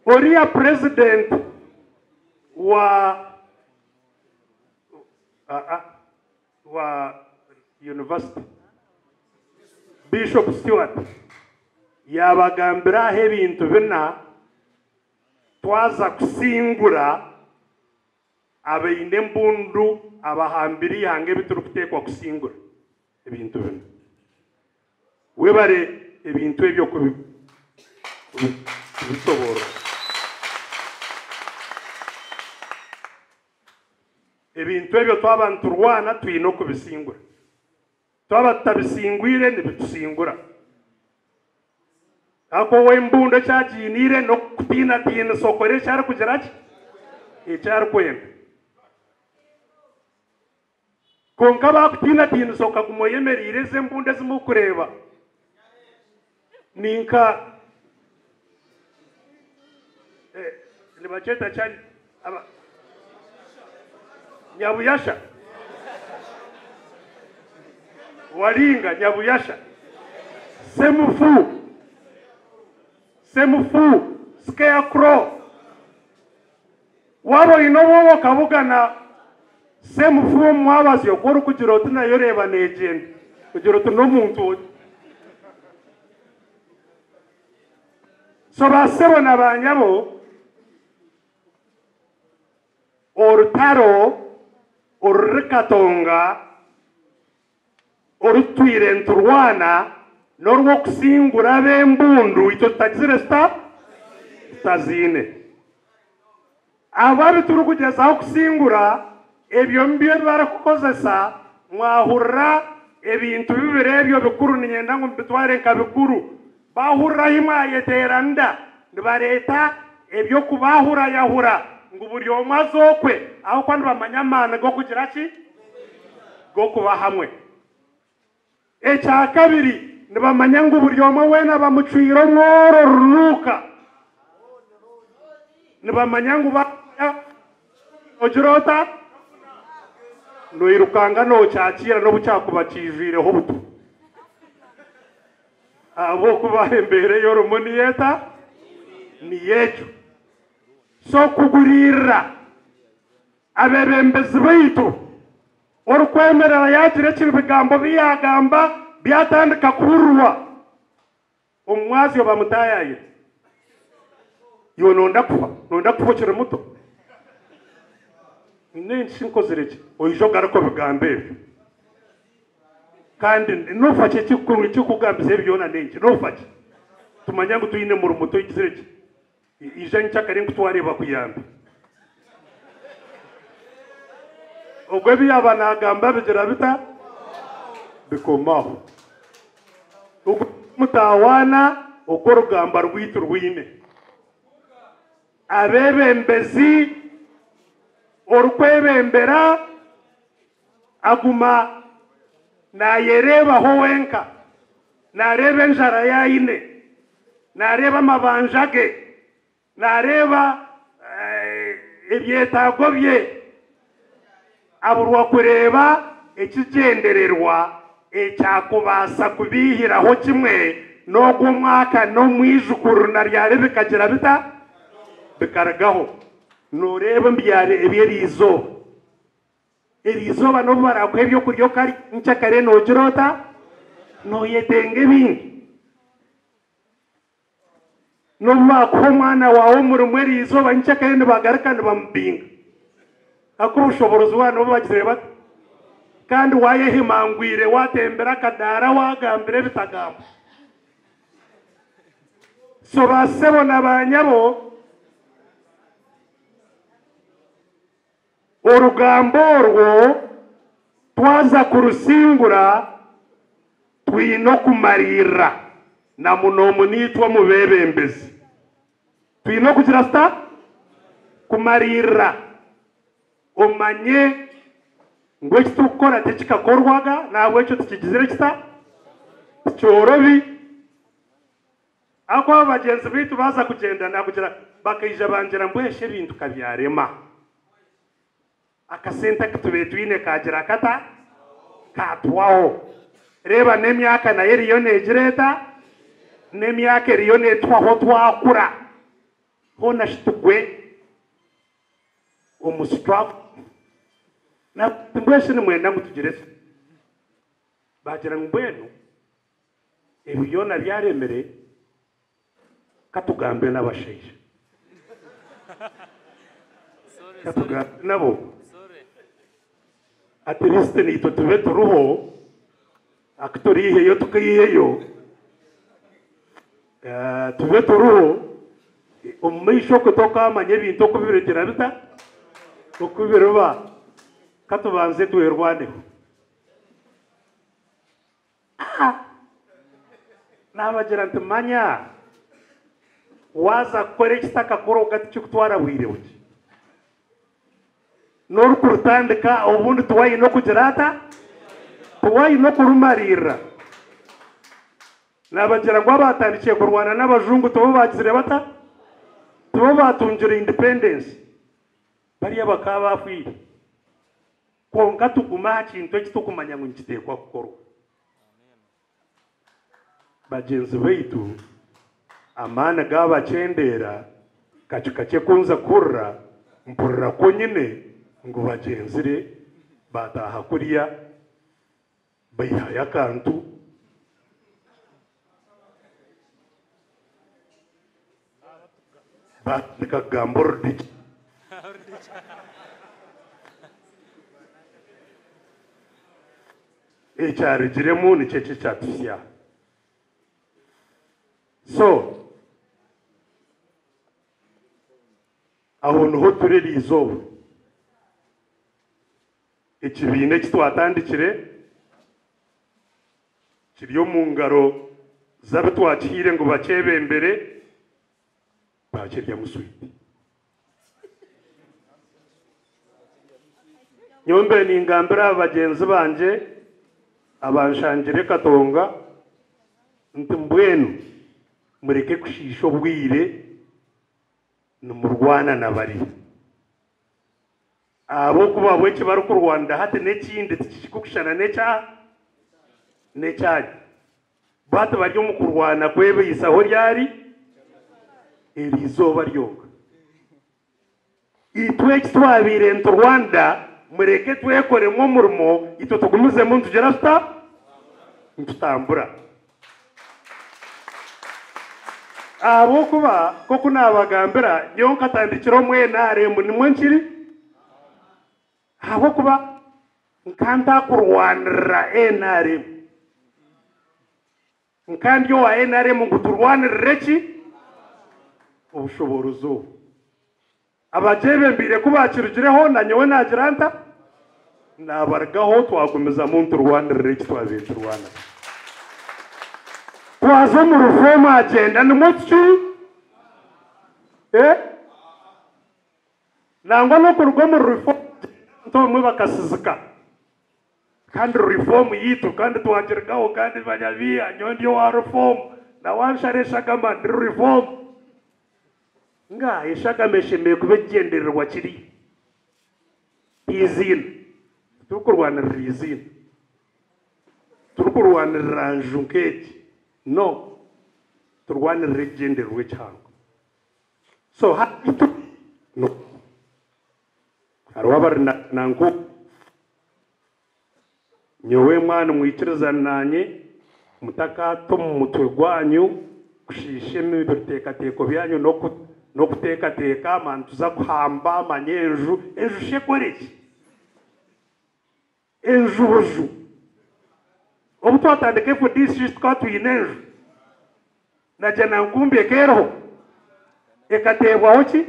Oriya President wa wa University, Bishop Stuart yaabagambira aha ebintu bina twaza kusingura abaine embundu abahambire eihanga ebi turikuteekwa kusingura ebintu bina. Webare ebintu ebyo kubishoboorora. Ebintu ebyo twaba niturwana twine okubisingura. Twaba tutabisingwire nibitusingura. Ahakuba ow'embundu eki agiiniire n'okukutiinatiinisa okore eki arikugira ki? Eki arikwenda. Kwonka baakutiinatiinisa okaguma oyemereire ezi embundu ezi murikureeba ni nka nibakyeta ki Nyabuyasha Waringa Nyabuyasha Semufu Semufu Scarecrow Waaba oine obwoba okabugana Semufu omu mwabazyo ku orikugira oti nayo reeba neegyenda ogira oti n'omuntu oti. So ba sebo na ba nyabo orutaro oruri Katonga oru tutwire niturwana n'orw'okusingura ab'embundu itwe tutagizire tuta? Tutaziine. Abo abu turikugyezaho kusingura, ebyo nibyo ebi barikukozesa. Mwahurira ebintu bibiri ebyo bikuru, niinyenda ngu mubitware nka bikuru. Baahurira ahi mwayeteeranira, nibareeta eby'okubahurayahura ngu buri omwe aze okwe, ahabw'okuba nibamanya amaani g'okugira ki? G'okuba hamwe. Ekya kabiri, nibamanya ngu buri omwe weena bamucwire omworo runuuka. Nibamanya ngu baakora noogira ota? Noirukanga nookyakiira n'obu kyakuba kiijwireho obutu. Ahabw'okuba embeera ei orimu niyo eta? Niyo egyo. So kuguriirira abeebembezi baitu, orikwemerera yaagira eki ebigambo bi yaagamba byatandika kuhurirwa, omu mwazyo bamutaayaayire. Iwe nooyenda kufa? Nooyenda kufa okiri muto? N'enki shi nkozire ki? Oije ogaruke obigambe ebyo. Kandi noofa ki? Ekirikukugambisa ebi byona n'enki? Noofa ki? Tumanya ngu twine murimo twigizire ki? Ija nkyakare nkutware bakuyambe. Ogwo ebi yaaba naagamba bigira bita? Bikomaho. Ogwo mutawaana oku orugamba rwaitu rwine. Abeebembezi, orikwebembera Aguma naayereebaho wenka, naareeba enjara ei aine, naareeba amabanja ge, naareeba ebyetaago bye. Aburwa kureeba ekigyendererwa ekyakubaasa kubiihiraho kimwe n'ogwo omwaka n'omwijukuru na ryari bikagira bita? Bikarugaho. Nooreeba eby'eriizooba. Eri izooba n'obu baraakuha eby'okurya okarya nkyakare noogira ota? Nooyetenga ebindi. N'obu baakuha omwana waawe omurimo eri izooba nkyakare nibagaruka nibamubinga. Ahakuba obushoboorozi bwabo nibo bagizire bata? Kandi waayehimangwire, waatembera akadaara, waagambira ebitagambwa. So ba sebo na ba nyabo. Orugamba orwo twaza kurusingura, twine okumariirira na munoomuno itwe omu beebembezi. Twine okugira tuta? Kumariirira. Omanye ngu eki turikukora tikikakorwaga, n'ahabw'ekyo tikigizire kita? Tikyorobi. Ahakuba aba bagyenzi baitu baaza kugyenda naakugira bakaija bangira mbwenu shi ebintu ka byarema. Akasente aku tubaire twine kaagira kata? Kaatuhwaho. Reeba n'emyaka nayo eriyo neegira eta? N'emyaka eriyo neetuhwaho twakura. Hoona shi tugwe omu struggle? Mbwenu shi nimwenda ngu tugire ki? Baagira ngu mbwenu Ebi byona byaremire, ka tugambe n'abashaija. Ka tugambe nabo, at least naitwe tube turiho, aku turiiheyo tukaiheyo, tube turiho, omu maisho okwo tokaamanya ebintu oku birigira bita, oku biriba. Ka tubanze twerwaneho. Ah! Naabagira nti, Manya, waaza kukora ekitakakoroga tikikutwara bwire bukye. N'orikurutandika obundi tiwaine okugira ata? Tiwaine okurumariirira. Naabagira ngu abaatandikire kurwana n'abajungu tibo baagizire bata? Tibo baatungire independence. Bariya bakaba baafiire. Kwonka tugume aha kintu eki turikumanya ngu nikiteekwa kukorwa. Bagyenzi baitu, amaani gaabakyendeera, kacu kakye ku nza kuhurira, mpurira kwonyine ngu bagyenzire baataaha kuriya baihayo akantu. Baatandika kugamba orudigi. Ekyarugiremu nikyo eki ekyatuhitsya aha. So, aho niho turi eriizooba. Ekibiina eki twatandikire kiri omu ngaro z'abu twakihaire ngu bakyebembere, baakiryamu switi. Nyowe mbaire ningambira bagyenzi bangye abanshangire Katonga nti mbwenu mureke kushiisha obwire nimurwana na bariya. Ahabw'okuba bo eki barikurwanira hati n'ekindi tikirikushushana n'ekya n'ekyanyu. Bo hati bari omu kurwana kwebaisaho ryari? Eri izooba ryonka. Itwe eki twabaire niturwanira mureke twekoremu omurimo itwe tugumizemu nitugira tuta? Nitutambura. Ahabw'okuba nk'oku naabagambira, nyowe nkatandikira omu NRM nimwo nkiri, ahabw'okuba nka ntakurwanirira NRM. Nka ndi owa NRM ngu turwanirire ki? Obushoboorozi obu. Abagyebembeire ku baakirugireho, na nyowe naagira nta? Naabarugaho twagumizamu niturwanirira eki twabaire niturwanira. Twaza omu reform agenda nimwo tukiri? Eh? Nangwa n'okuruga omu reform agenda abantu abamwe bakasizika. Kandi reform yaitu kandi twagirugaho kandi banyabiiha nyowe ndi owa reform na wanshara eshagama ndi reform. Ngaaha eshagama eshemereire kuba ekigyendererwa kiri eiziina. Titurikurwanirira eiziina. Titurikurwanirira nju nk'egi. No. Turwanirira ekigyendererwa ekihango. So hati turi no. Hariho abari na nku Nyowe mwana mwikirizane naanye, mutakaata omu mutwe gwanyu kushiisha ebiteekateeko byanyu n'okuteekateeka manya nituza kuhamba manya enju. Enju shi ekore ki? Enju buju. Obu twatandika FDC tukaba twine enju. Na Janankumbi eka eriho? Ekateebwaho ki?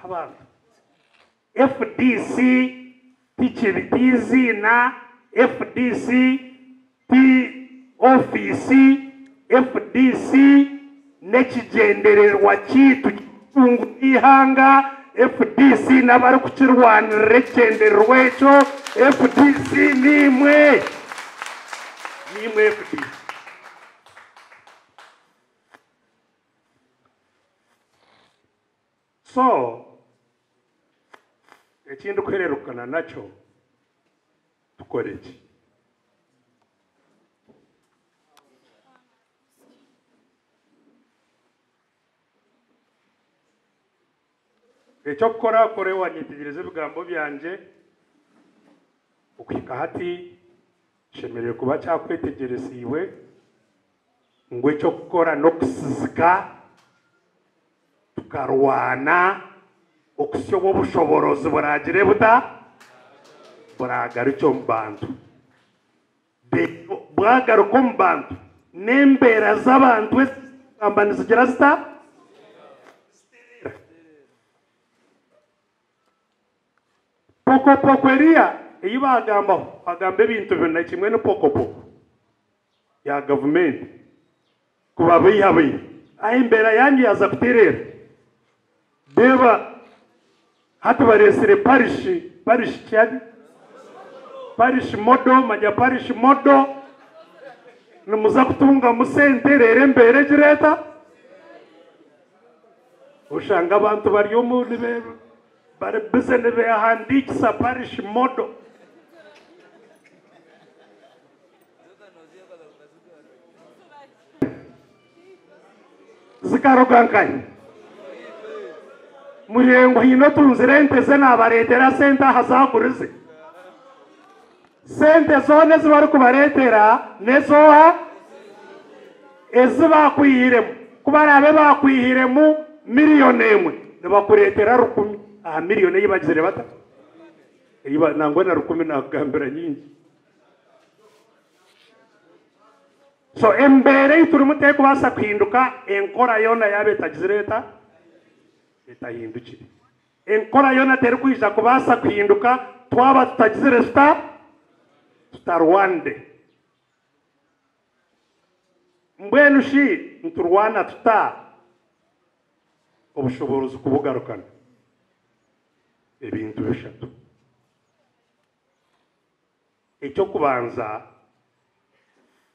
Abantu. FDC ti kibi, ti iziina, FDC ti ofiisi, FDC n'ekigyendererwa kyaitu ky'okucungura eihanga, FDC n'abarikukirwanirira ekigyendererwa ekyo, FDC niimwe! Niimwe FDC. So, eki ndikuhererukana nakyo, tukore ki? Eky'okukora, kora wanyetegyereza ebigambo byangye okuhika hati kishemereire kuba kyakwetegyeresiibwe ngu eky'okukora n'okusizika tukarwana okuhitsya obu obushoboorozi buraagire buta? Buraagarukye omu bantu. Reero bwagaruka omu bantu, n'embeera z'abantu ezi turikugamba nizigira zita? Zitereera. Pokopoko eriya ei baagambaho, bagamba ebintu bina, kimwe ni pokopoko. ya gavumenti kubabeihabeiha. Aha embeera yaanyu yaaza kutereera. Reeba hati bareetsire parish, parish ki hati? Parish model, manya parish model, nimuza kutungamu sente reero embeera egire eta? Oshanga abantu bari omu bari bize nibeehandiikisa parish model. Zikaruga nkahi? Murengo haine otunzire ente ze nabareetera sente aha zagurize. Sente zoona ezi barikubareetera n'ezooha? Ezi baakwihiremu. Ku baraabe baakwihiremu miriyoni emwe, nibakureetera rukumi aha miriyoni ei bagizire bata? Ei ba, nangwa na rukumi naakugambira nyingi. So embeera ei turimu terikubaasa kuhinduka enkora yoona yaaba etagizire eta? Etahindukire. Enkora yoona terikwija kubaasa kuhinduka twaba tutagizire tuta? Tutarwanire. Mbwenu shi niturwana tuta obushoboorozi kubugarukana? Ebintu bishatu. Eky'okubanza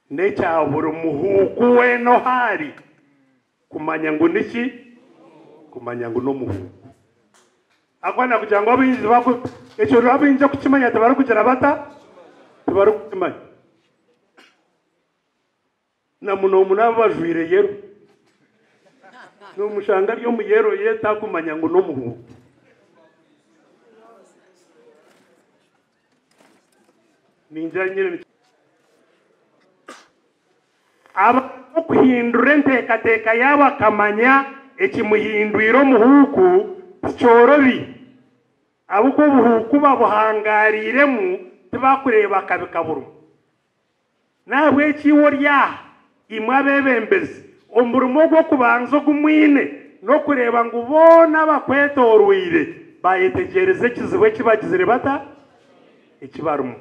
n'ekya buri muhuuku weena ohu ari kumanya ngu niki? Kumanya ngu n'omuhuuku. Ahabw'okuba nakugira ngu abaingi tibaku ekyo abaingi okukimanya tibarikugira bata? Tibarikukimanya. Na munomuno abo abajwaire yero. Nomushanga ari omu yero ye takumanya ngu n'omuhuuku. Ningira nyine ni Abantu okuhindura enteekateeka yaabo akamanya ekimuhindwire omuhuuku tikyorobi. Ahabw'okuba obuhuuku babuhangaariiremu tibakureeba kabi kaburimu. N'ahabw'ekyo iwe ori aha, imwe abeebembezi, omurimo ogw'okubanza ogu mwine n'okureeba ngu boona abakwetooroire baayetegyereza ekizibu eki bagizire bata? Eki barimu.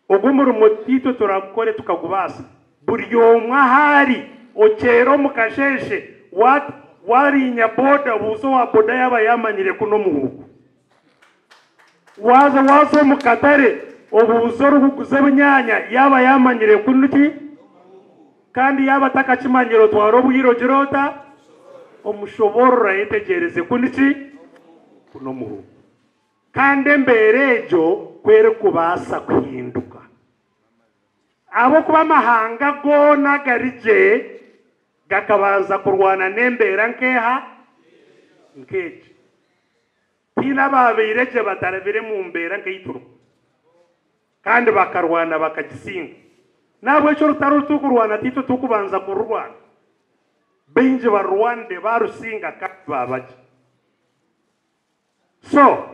Ogwo murimo tiitwe turaagukore tukagubaasa. Buri omwe ahu ari, okyere omu kasheeshe, waariinya boda, buuza owa boda yaaba yaamanyire ku n'omuhuuku. Waaza waaza omu katare obuuze orikuguza ebinyaanya yaaba yaamanyire ku niki kandi yaaba atakakimanyire otware obwire ogire ota? Omushoboorore ayetegyereze ku niki? Ku n'omuhuuku. Kandi embeera egyo ku erikubaasa kuhinduka. Ahabw'okuba amahanga goona agari gye gakabanza kurwana n'embeera nk'eha? Nk'egi. Tihaine abaabaire gye batarabire mu mbeera nk'ei turimu kandi bakarwana bakagisinga. N'ahabw'ekyo orutaro oru turikurwana tiitwe turikubanza kururwana. Baingi barurwanire baarusinga kandi baaba gye. So,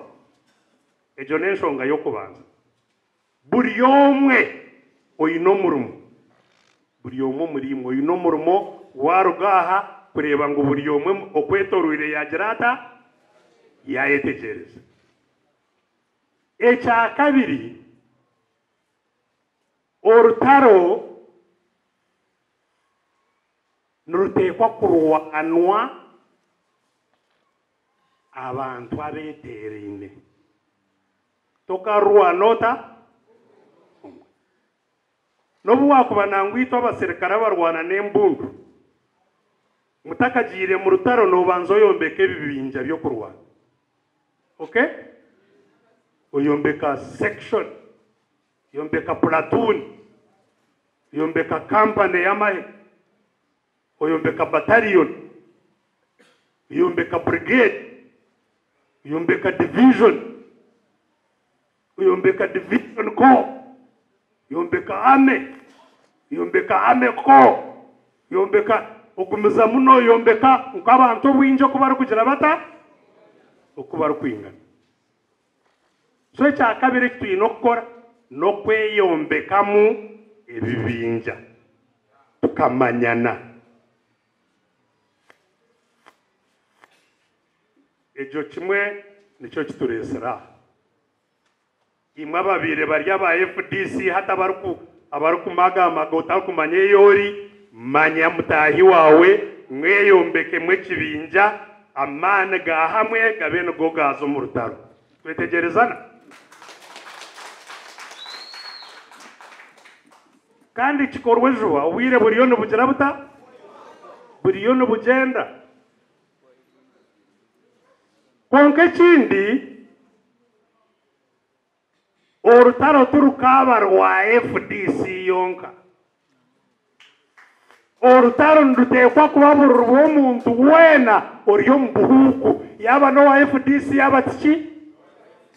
egyo n'enshonga y'okubanza. Buri omwe oine omurimo, buri omwe omuri imwe oine omurimo waaruga aha kureeba ngu buri omwe okwetoroire yaagira ata? Yaayetegyereza. Ekya kabiri, orutaro niruteekwa kurwanwa abantu abeeteeraine. Tokarwana ota? Omwe. N'obu waakuba nangwa itwe abaserukare abarwana n'embundu, mutakagiire mu rutaro noobanza oyombeka ebibinja by'okurwana. Ok? Oyombeka section, oyombeka platoon, oyombeka company y'amahe. Oyombeka bataliyoni, oyombeka brigade, oyombeka divijoni, oyombeka division corps, oyombeka army, oyombeka army corps, oyombeka ogumizamu noyombeka nk'abantu obwingi oku barikugira bata? Oku barikwingana. So ekyakabiri eki twine okukora n'okweyombekamu ebibinja tukamanyana. Ekyo kimwe nikyo kitureetsire aha. Imwe ababaire bari aba FDC hati Abarikumagamaga otarikumanya ei ori, manya mutaahi waawe, mweyombekemu ekibinja, amaani ga hamwe gabe nigo gaaza omu rutaro. Twetegyerezana? Kandi kikorwe juba, obwire buriyo nibugira buta? Buriyo nibugyenda. Kwonka ekindi, Orutaro tirukaaba rwa FDC yonka. Orutaro niruteekwa kuba buri rw'omuntu weena ori omu buhuuku, yaaba n'owa FDC yaaba tiki,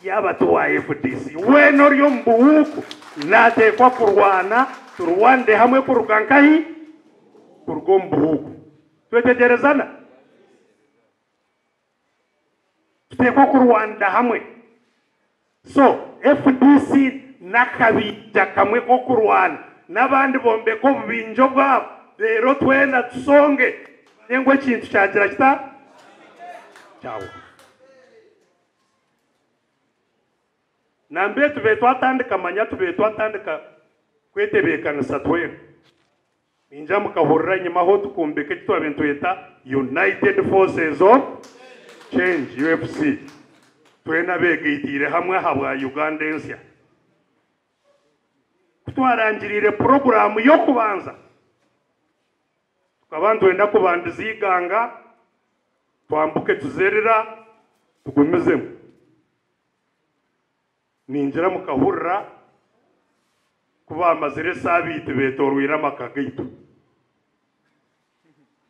yaaba ti wa FDC. Weena ori omu buhuuku naateekwa kurwana, turwanire hamwe kuruga nkahi? Kuruga omu buhuuku. Twetegyerezana? Tuteekwa kurwanira hamwe. So FDC n'akabinja kamwe k'okurwana n'abandi bombeke obubinja obwabo reero twena tusonge tumanye ngu ekintu kyagira kita? Kyahwa. Nambere tubaire twatandika manya tubaire twatandika kwetebeekanisa twena. Ningira mukahurira enyimaho tukombeka eki twabaire nitweta United Forces of Change, UFC. Twena abeegaitiire hamwe ahabwa Uganda ensya. Ku twarangiriire puroguraamu y'okubanza, tukaba nitwenda kubandiza Iganga, twambuke tuze Lira, tugumizemu. Ningira mukahurira ku baamazire esaabiiti beetooroire amaka gaitu.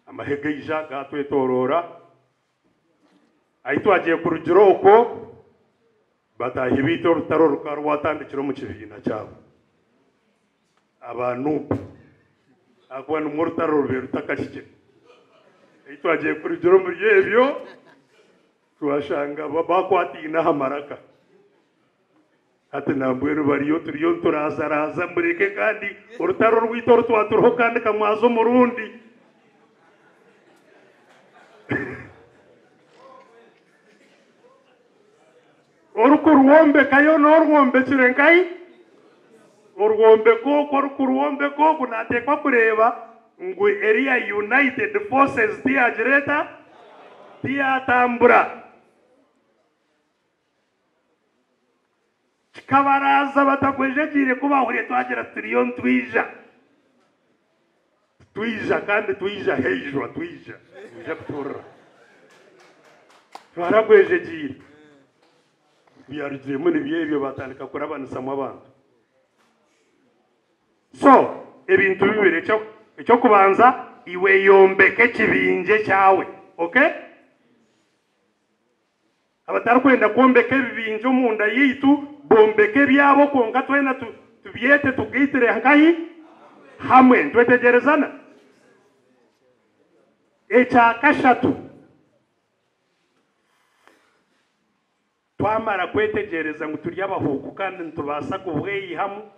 Amahe gaija gaatwetooroora. Ahi twagiye kurugira okwo, bataahi baitu orutaro rukaba rwatandikire omu kibiina kyabo, aba Nup, ahakuba nimwo orutaro rubaire rutakahikire. Ahi twagiye kurugira omuri ebyo, Twashanga bakwataine aha maraka. Hati nambwenu bariyo turiyo niturazaraza mureke kandi orutaro rwaitu oru twaturiho kandi kamwaza omurundi. Orikurwombekayo n'orwombekire nkahi? Orwombeka oku orikurwombeka oku nateekwa kureeba ngu eriya United Forces tiyagira eta? Tiyatambura. Kikabaraaza batagwejegyeire ku baahuriire twagira turiyo nitwija. Twija kandi twija haijwa twija mwija kutuhurira. Twaragwejegyeire. Ebyarugiremu nibyo ebyo baatandika kurabanisamu abantu. So ebintu bibiri, eky'okubanza iwe yombeka ekibinja ekyawe, okay? Abatarikwenda kwombeka ebibinja omunda yaitu bombeke ebyabo kwonka twena tubyete tugaitire nkahi? Hamwe. Nitwetegyerezana? Ekya kashatu. Twamara kwetegyereza ngu turi abahuuku kandi nitubaasa kubweyihamu,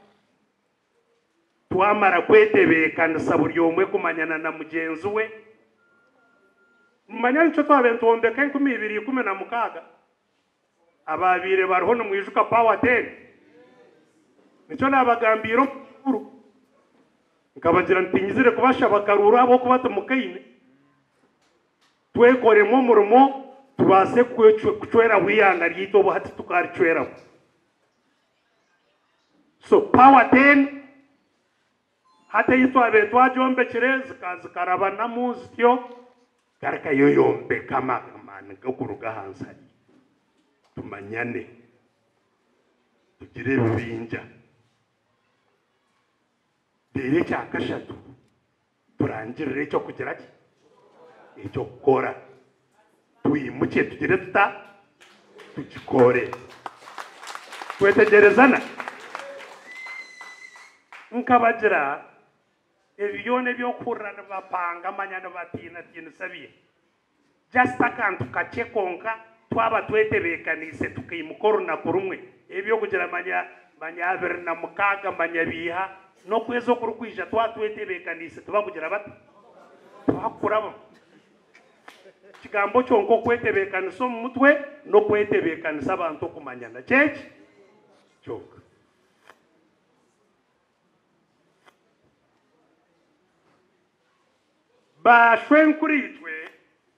twamara kwetebeekanisa buri omwe kumanyana na mugyenzi we, mumanya nikyo twabaire nitwombeka 2016, abaabaire bariho nimwijuka Power Ten? Nikyo naabagambiire omu bukuru, nkabagira nti tinyizire kubashaba karuuru ahabw'okuba timukaine. Twekoremu omurimo tubaase kucweraho eihanga ryaitu obu hati tukaaricweraho. So power ten hati ei twabaire twagyombekire zikarabanamu zityo, garuka yo yombeka amaani g'okuruga ahansi hariya tumanyane tugire ebibinja. Reero ekya kashatu turangirire eky'okugira ki? Eky'okukora. Twimukye tugire tuta? Tukikore. Twetegyerezana? Nkabagira, ebi byona eby'okuhurira nibapanga manya nibatiinatiinisa bye. Just akantu kakye kwonka twaba twetebeekaniise tukaimuka orunaku rumwe, eby'okugira manya manya 26 manya biiha n'okwezi okurikwija twaba twetebeekaniise tibakugira bata? Tibakukurabamu. Ekigambo kyonka okwetebeekanisa omu mutwe n'okwetebeekanisa abantu okumanyana kyeki kyonka. Baashwenkuriitwe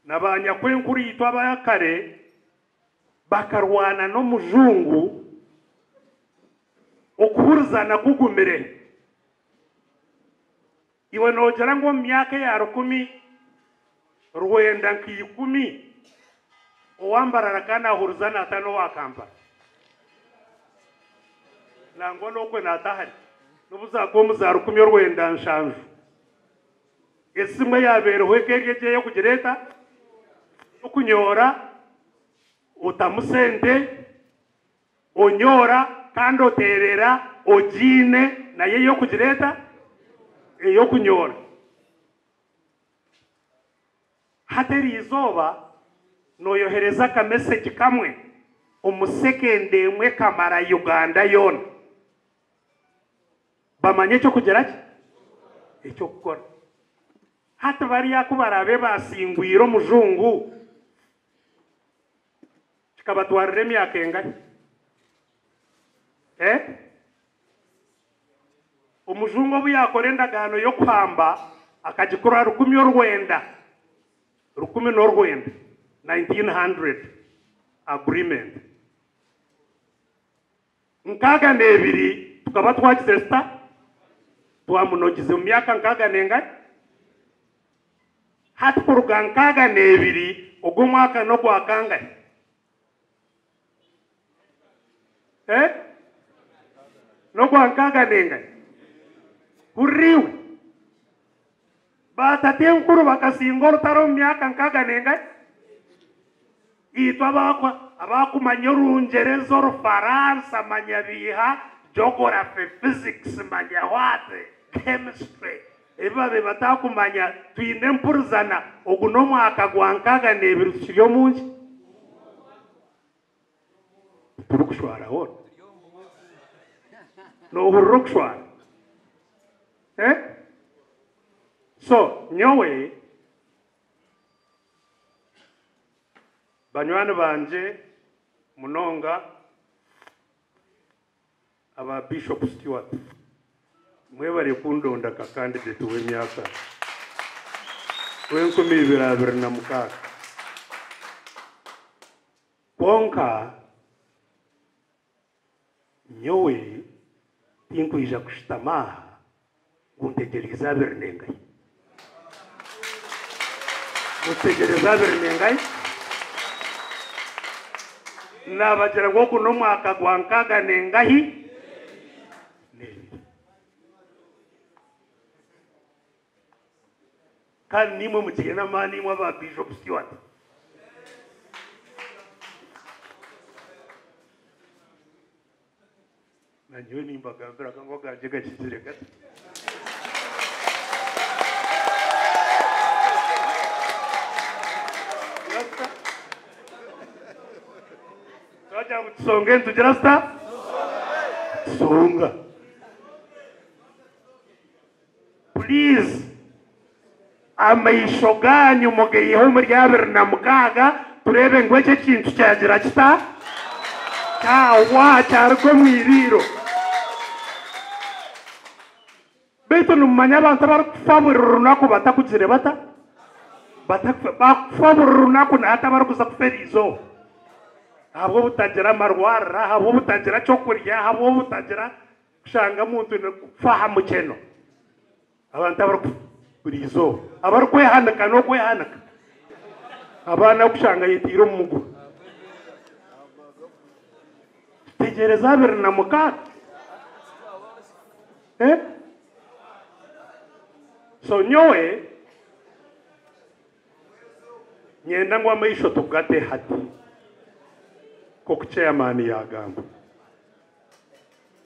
na baanyakwenkuriitwe aba kare bakarwana n'omujungu okuhurizana kugumire. Iwe noogira ngu omu myaka eya rukumi rwenda nka ikumi owa Mbarara ka naahurizana ata n'owa Kampala? Nangwa n'okwe naatahari n'obu zaakuba omu za 1700. Esimu eyaabeereho eka eri egyo ey'okugira eta? Ey'okunyoora, otamu sente, onyoora kandi oteerera ogiine nayo ey'okugira eta? Ey'okunyoora. Hati eri izooba nooyohereza akamesegi kamwe omu sekende emwe kamara Uganda yoona. Bamanye eky'okugira ki? Eky'okukora. Hati bariya ku baraabe baasingwire omujungu, kikabatwarira emyaka engahi? Eh? Omujungu obu yaakora endagaano y'okuhamba, akagikora 1900, 1900, 1900 agreement. 62 tukaba twagize tuta? Twamunogize omu myaka nkaaga n'engahi? Hati kuruga 62 ogwo omwaka n'ogwa kangahi? Eh? N'ogwa nkaaga n'engahi? Hurira iwe! Baatatenkuru bakasinga orutaro omu myaka nkaaga n'engahi? Itwe abakumanya Orungyereza, Orufaransa, manya biiha, geography, physics, manya what, chemistry, ebi babaire batakumanya, twine empurizana, ogu n'omwaka gwa 62 tukiri omu nki? Titurikushwara hoona. Noohurira okushwara? Eh? So, nyowe. Banywani bangye munonga aba Bishop Stuart mwebare kundonda nka candidate w'emyaka w'enkumi ibiri 26. Kwonka nyowe tinkwija kushutama aha ngu ntegyereze abiri n'engahi. Ngu tutegyereze abiri n'engahi? Naabagira ngu ogu n'omwaka gwa nkaaga n'engahi? N'ebiri. Kandi naimwe mukiine amaani imwe aba Bishop Stuart. Nanyowe nimbagambira ngu agangye gakizire gata. Twagira ngu tusonge nitugira tuta? Tusonga. Please amaisho gaanyu mugaiheho omuri 26 tureebe ngu eki ekintu kyagira kita? Kyahwa kyaruga omu iriiro. Beitu nimumanya abantu abarikufa buri runaku batakugire bata? Batakufa bakufa buri runaku na hati abarikuza kufa eriizooba ahabw'obutagira amarwariro, ahabw'obutagira ky'okurya, ahabw'obutagira Kushanga omuntu aine kufa aha mukyeno. Abantu abarikufa buri izooba, abarikwehanika n'okwehanika. Abaana kushanga ayetaire omu muguha. Tutegyereze 26? Eh? So nyowe nyenda ngu amaisho tugate hati nk'oku chairman yaagamba.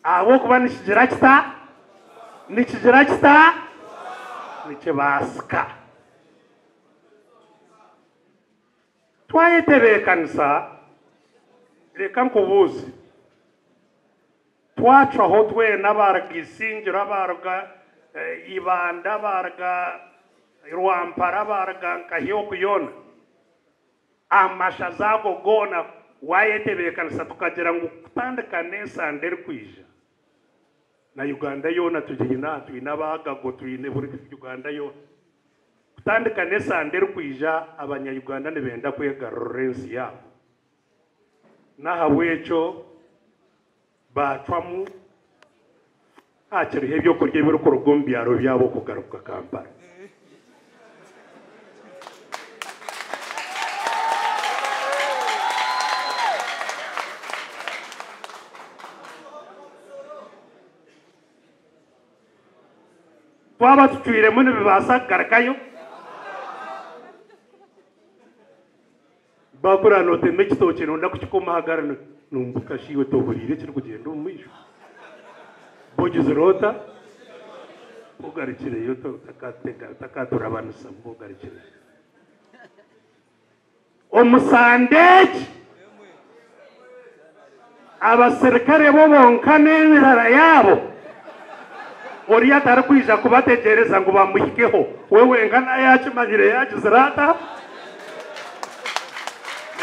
Ahabw'okuba nikigira kita? Nikigira kita? Nikibaasika. Twayetebeekanisa, reka nkubuuze, twacwaho twena abaruga Isingiro, abaruga Ibanda, abaruga Rwampara, abaruga nkahi oku yoona, Amashaza ago goona waayetebeekanisa tukagira ngu kutandika n'esande erikwija na Uganda yoona tugiine aha, twine aba Agago, twine buri Uganda yoona. Kutandika n'esande erikwija abanya-Uganda nibenda kwegarurira ensi yaabo. N'ahabw'ekyo baacwamu hakiriho ebyokurya ebirikuruga omu byaro byabo kugaruka Kampala. Twaba tucwiremu nibibaasa kugarukayo? Baakura nootema ekitookye nooyenda kukikoma aha gaari nombuka shi iwe tohuriire ekirikugyenda omu maisho? Bogizire ota? Ogarukireyo otakaturabanisa ogarukireyo. Omu sande egi, abaserukare bo bonka n'enjara yaabo, oriya tarikwija kubategyereza ngu bamuhikeho, we wenka naaba yaakimanyire yaagizire ata?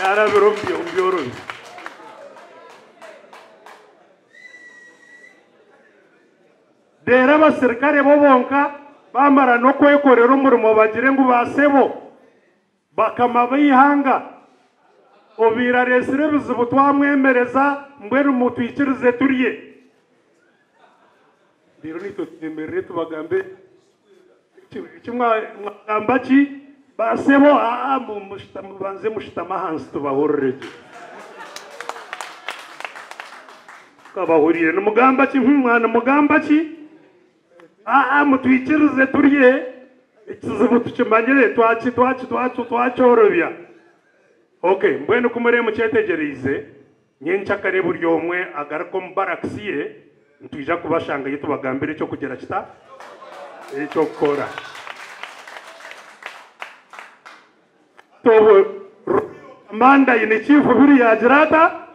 Yaarabira omu byorobi. Reero abaserukare bo bonka baamara n'okwekorera omurimo bagire ngu baasebo, Bakama b'eihanga, obaire areetsire ebizibu twamwemereza, mbwenu mutwikirize turye. Reero naitwe twemerere tubagambe eki mwagamba ki? Baasebo, aa mubanze mushutame ahansi tubahurire gye. Tukabahuriire nimugamba ki? Nimugamba ki? Aa mutwikirize turye, ekizibu tukimanyire, twaki twaki twaki twakyorobya. Ok, mbwenu ku murebe mukyetegyereize, nyenkyakare buri omwe agaruke omu barracks ye, nitwija kubashangayo tubagambire eky'okugira kita? Eky'okukora. Obwo Commander in Chief biri yaagira ata?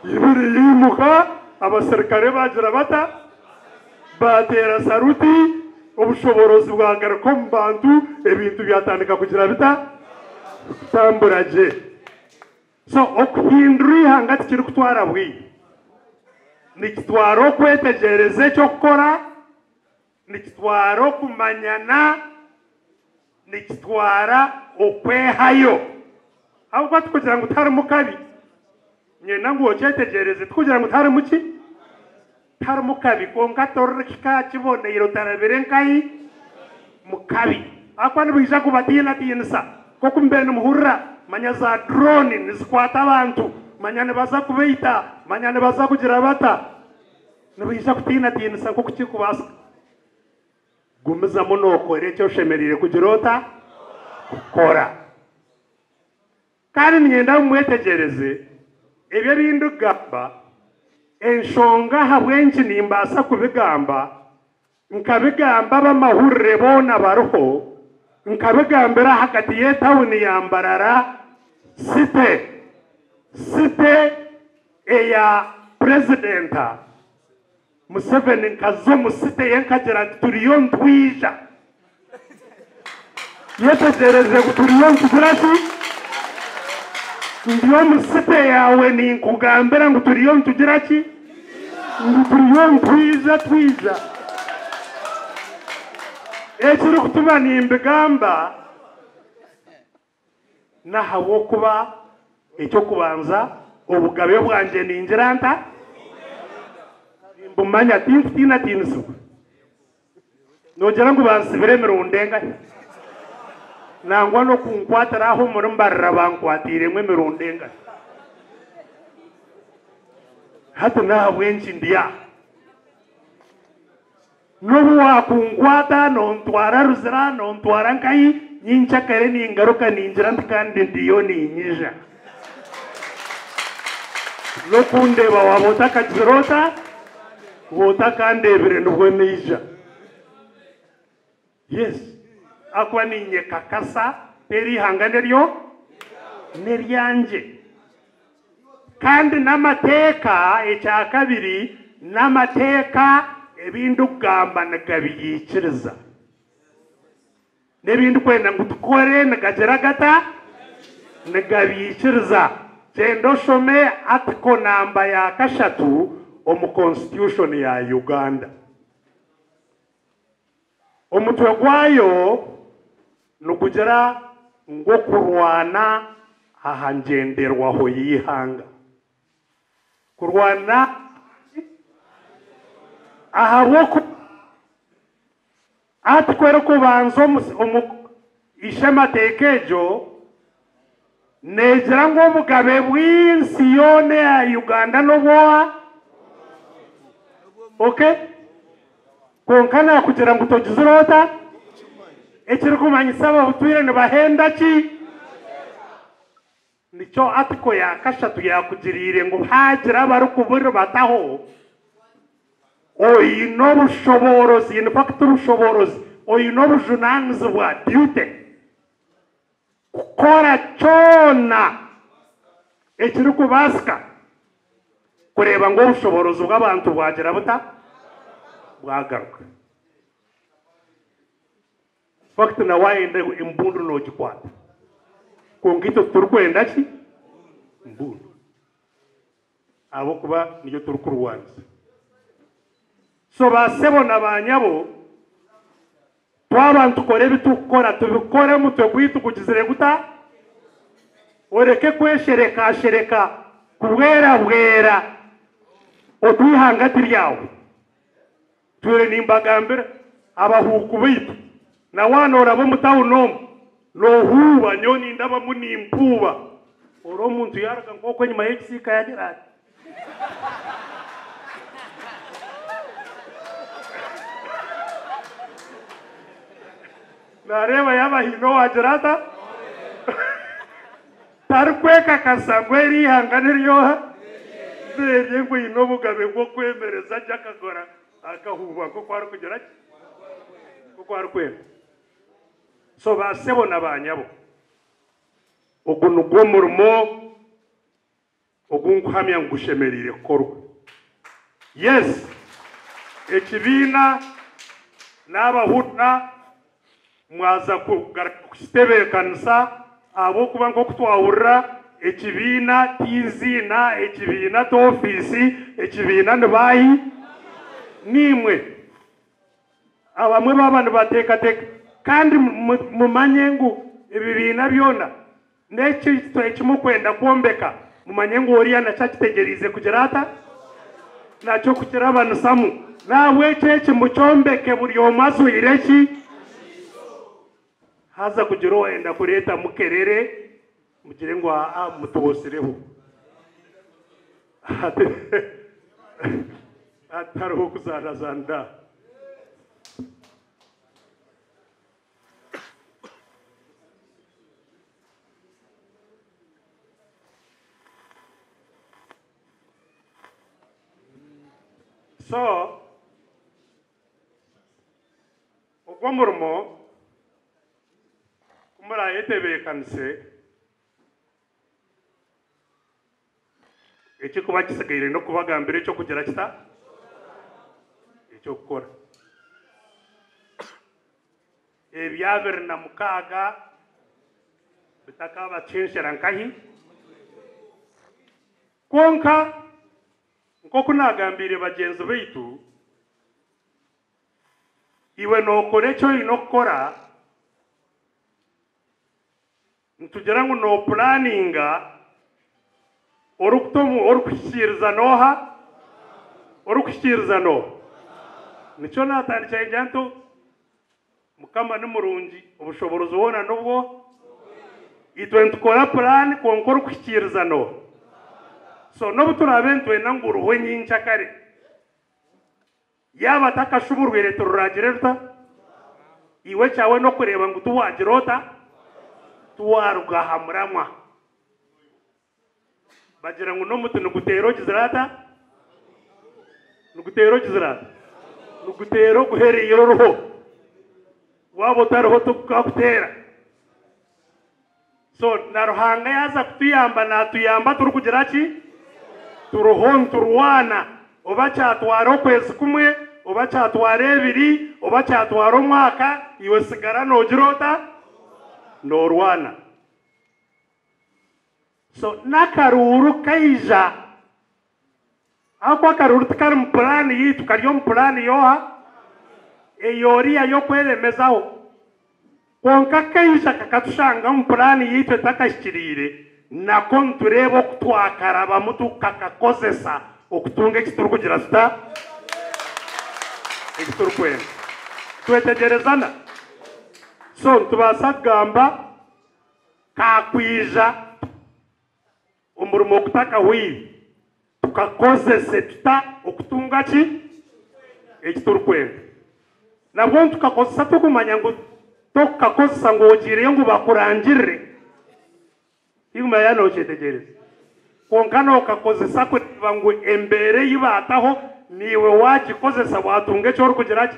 Biri yaimuka, abaserukare baagira bata? Baateera saruti, obushoboorozi bwagaruka omu bantu, ebintu byatandika kugira bita? Kutambura gye. So okuhindura eihanga tikirikutwara bwire, nikitwara okwetegyereza eky'okukora, Nikitwara okumanyana, nikitwara okwehayo. Ahabw'okuba tikugira ngu tiharimu kabi, niinyenda ngu okyetegyereze, tikugira ngu tiharimu ki? Tiharimu kabi, kwonka torikika kiboneire otarabire nkahi? Mu kabi. Ahabw'okuba nibaija kubatiinatiinisa nk'oku mubaire nimuhurira, manya za drone nizikwata abantu, manya nibaza kubaita, manya nibaza kugira bata. Nibaija kutiinatiinisa nk'oku kirikubaasika. Gumizamu nookora eki oshemereire kugira ota? Kukora. Kandi niinyenda ngu mwetegyereze ebi ebi ndikugamba, enshonga ahabw'enki nimbaasa kubigamba, nkabigamba ab'amahurire boona bariho, nkabigambira ahagati y'etauni ya Mbarara City, City eya Purezidenta Museveni nkaza omu city ye nkagira nti turiyo nitwija. Yetegyereze ngu turiyo nitugira ki? Ndi omu city yaawe ninkugambira ngu turiyo nitugira ki? Ngu turiyo nitwija twija. Ekirikutuma nimbigamba N'ahabw'okuba eky'okubanza obugabe bwangye ningira nta? Nimbumanya, tinkutiinatiinisibwa. Noogira ngu bansibire emirundi engahi? Nangwa n'okunkwatira aha omuri Mbarara bankwatiiremu emirundi engahi? Hati n'ahabw'enki ndi aha? N'obu waakunkwata noontwara Ruzira, noontwara nkahi, nyenkyakare ningaruka ningira nti kandi ndiyo niinyija. N'okundeeba waaba otakagizire ota? Waaba otakandeebire nibwo naija. Yes, ahakuba niinyekakasa eri ihanga neryo n'eryangye. Kandi n'amateeka, ekyakabiri, n'amateeka ebi ndikugamba nigabiikiriza. N'ebi ndikwenda ngu tukore nigagira gata? Nigabiikiriza. Gyenda oshome article namba ya kashatu omu constitution ya Uganda. Omutwe gwayo Nigugira ngu okurwana aha ngyenderwaho y'eihanga. Kurwana ahabw'okuba Article erikubanza omu Ishemateeka egyo neegira ngu obugabe bw'ensi yoona eya Uganda n'obw'oha? Ok. Kwonka naakugira ngu togizire ota? Ekirikumanyisa ababutwire nibahenda ki? Nikyo article ya kashatu yaakugiriire ngu haagira abarikuburibataho, oine obushoboorozi, in fact bushoboorozi, oine obujunaanizibwa, duty, kukora kyona ekirikubaasika kureeba ngu obushoboorozi bw'abantu bwagira buta? Bwagaruka. In fact na waayenda embundu noogikwata. Kwonka itwe titurikwenda ki? Mbundu. Ahabw'okuba niyo turikurwanisa. So baasebo na baanyabo, twaba nitukora ebi turikukora, tubikore omutwe gwaitu gugizire guta? Oreke kwesherekashereka kubwerabwera oku eihanga ti ryawe. Ntwire nimbagambira abahuuku baitu, na waaba nooraba omu tauni omu, noohuuba, nyowe nindabamu nimpuuba, ori omuntu yaaruga nk'oku enyima y'ekisiika yaagira ati. Naareeba yaaba haine owaagira ata? Tarikwekakasa ngu eri eihanga niryoha? N'erye ngu aine obugabe bw'okwemereza gye akagora akahuuba nk'oku arikugira ki? Nk'oku arikwenda. So ba sebo na ba nyabo, ogu nigwo murimo ogu nkuhamya ngu gushemereire kukorwa. Yes, ekibiina naabahurira mwaza kukitebeekanisa ahabw'okuba nk'oku twahurira ekibiina ti iziina, ekibiina ti ofiisi, ekibiina ni baahi? Niimwe. Abamwe baaba nibateekateeka kandi mumanye ngu ebibiina byona N'eki eki murikwenda kwombeka, mumanye ngu oriya nakyo akitegyereize kugira ata? Nakyo kukirabanisamu. N'ahabw'ekyo eki mukyombeke buri omwe ajwaire ki? Haza kugira owayenda kureetamu kerere, mugire ngu aa mutubotsireho. Hatariho kuzaanazaanira. So, ogwo omurimo ku muraayetebeekanise, ekirikuba kitsigaire n'okubagambira eky'okugira kita? Eky'okukora. Ebyabiri na mukaaga bitakaabakyenshera nkahi? Kwonka nk'oku naagambiire bagyenzi baitu, iwe nookora eki oine kukora, nitugira ngu noopuraninga orikuta omu orikuhikiiriza n'oha? Orikuhikiiriza n'oha? Nikyo naatandikire ningira nti Mukama ni murungi, obushoboorozi bwona n'obwo. Itwe nitukora puraani kwonka orikuhikiiriza n'oha? So n'obu turaabe nitwenda ngu ruhwe nyenkyakare, yaaba atakashuburwire tiruragire ruta? Iwe ekyawe n'okureeba ngu tiwagira ota? Tiwaruga aha muramwa. Bagira ngu n'omuti niguteera ogizire ata? Niguteera ogizire ata? Niguteera oguhereire oruho. Waaba otariho tigukakuteera. So na Ruhanga yaaza kutuyamba naatuyamba turikugira ki? Turiho niturwana. Oba kyatwara okwezi kumwe, oba kyatwara ebiri, oba kyatwara omwaka, iwe sigara noogira ota? Noorwana. So n'akaruuru kaija, ahakuba akaruuru tikari mu puraani yaitu, kari omu puraani y'oha? Ey'oriya y'okweremezaho. Kwonka kaija kakatushanga omu puraani yaitu etakahikiriire, nako nitureeba oku twakarabamu tukakakozesa okutunga eki turikugira tuta? Eki turikwenda. Twetegyerezana? So nitubaasa kugamba kaakwija omurimo gutakahweire, tukakozese tuta okutunga ki? Eki turikwenda. Nabwo nitukakozesa turikumanya ngu tokukakozesa ngu ogiireyo ngu bakurangirire. Tikumanya yaaba nokyetegyereza. Kwonka nokakozesa kureeba ngu embeera ei baataho niiwe waagikozesa waatunga eki orikugira ki?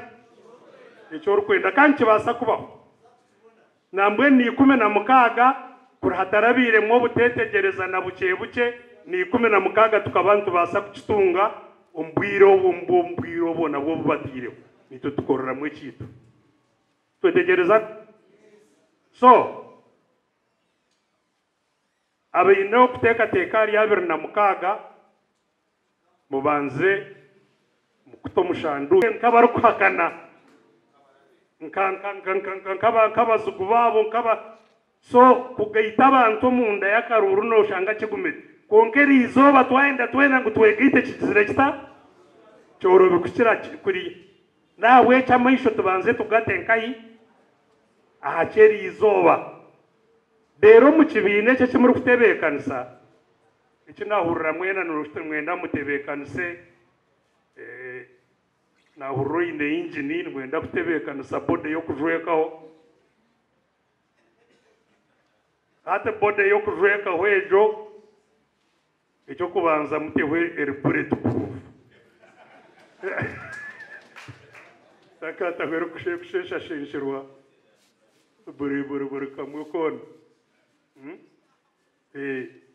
Eki orikwenda. Kandi nikibaasa kubaho. Nambwenu ni 16 kuri hatarabairemu obuteetegyereza na bukye bukye, ni 16 tukaba nitubaasa kukitunga omu bwire obu omu bwire obwo nabwo obu bataireho. Naitwe tukoreramu ekyaitu. Twetegyereza? So, abaine okuteekateeka ahari 26 mubanze mukute omu shanduukye nk'abarikuhakana, nk'abazigu baabo, nk'aba so kugaita abantu omunda y'akaruuru nooshanga kigumire. Kwonka eri izooba twayenda twena ngu twegaite kigizire kita? Kyorobi kukira kuriya. N'ahabw'ekyo amaisho tubanze tugate nkahi? Aha ky'eri izooba. Reero omu kibiina ekyo eki murikutebeekanisa, eki naahurira mwena nimwenda mutebeekanise, naahurira oine yingini nimwenda kutebeekanisa body y'okujwekaho. Hati body y'okujwekaho egyo, eky'okubanza muteho eri bullet proof. Takataho erikusheeshashenshirwa buri buri buri kamwe koona.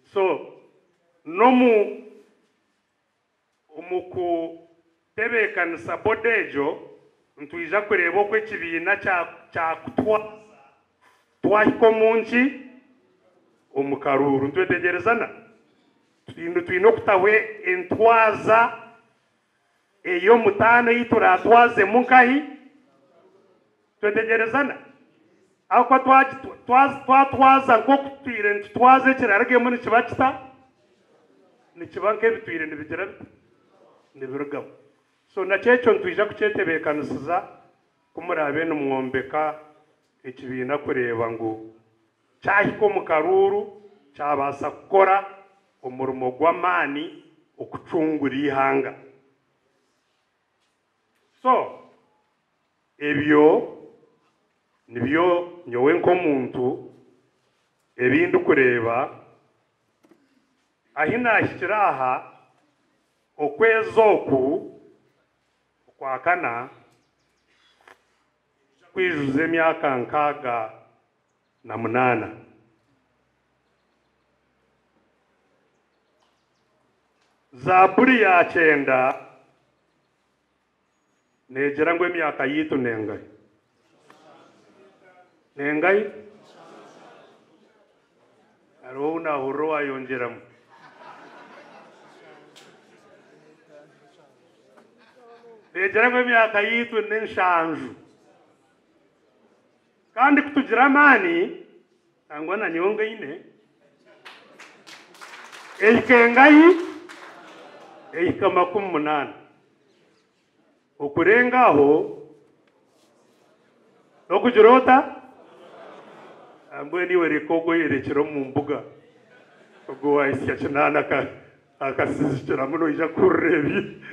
So n'omu omu kutebeekanisa body egyo, nitwija kureeba oku ekibiina kyakutwaza twahika omu nki? Omu karuuru. Nitwetegyerezana? Twine okutaho entwaza ey'omutaano ei turaatwazemu nkahi? Twetegyerezana? Ahabw'okuba twatwaza nk'oku tutwire nitutwaza ekirarugemu nikiba kita? Nikiba nk'ebitwire nibigira bita? Nibirugamu. So nakyo ekyo nitwija kukyetebeekanisiza ku muraabe nimwombeka ekibiina kureeba ngu kyahika omu karuuru kyabaasa kukora omurimo gw'amaani okucungura eihanga. So ebyo nibyo nyowe nk'omuntu ebi ndikureeba ahi naahikire aha okwezi oku Okwakana kwijuza emyaka 68. Zaaburi ya kyenda neegira ngu emyaka yaitu nengahi? Nengahi? Hariho ou naahurira owaayongyeramu. Neegira ngu emyaka yaitu n'enshanju. Kandi ku tugira amaani, nangwa na nyowe ngaine, ehika engahi? Ehika 80. Okurenga aho n'okugira ota? Mbwenu iwe reka ogwo oyerekyere omu mbuga, ogwo owahitsya kinaana akasizikiramu noija kuhurira ebi.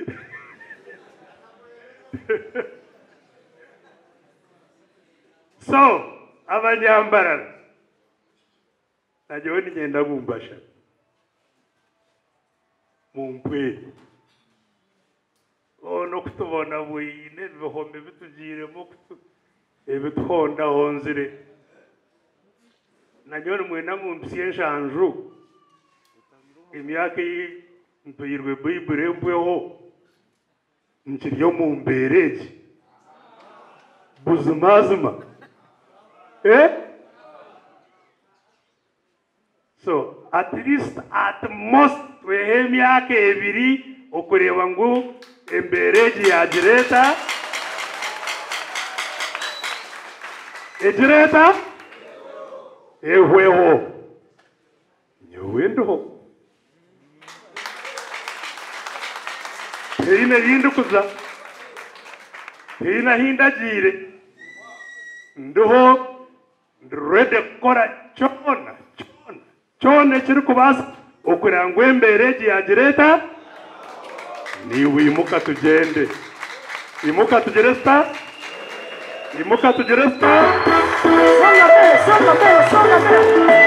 So abanyambarara na nyowe niinyenda ngu mbashabe mumpwere. Hoona okutubonabweine, ebihome bi tugiiremu ebituhondahonzire, na nyowe nimwenda ngu mpitsye enshanju, emyaka ei mpairwe Baiburi empweho, nkiri omu mbeera egi? Buzimazima? Eh? So at least at most twehe emyaka ebiri okureeba ngu embeera egi yaagira eta? Egire eta? Ehweho. Nyowe ndiho. Tihaine ei ndikuza, tihaine ahi ndagiire. Ndiho ndi ready kukora kyona kyona kyona ekirikubaasa okureeba ngu embeera egi yaagira eta? Naiwe imuka tugyende. Imuka tugire tuta? Imuka tugire tuta? Songa mbele, songa mbele, songa mbele.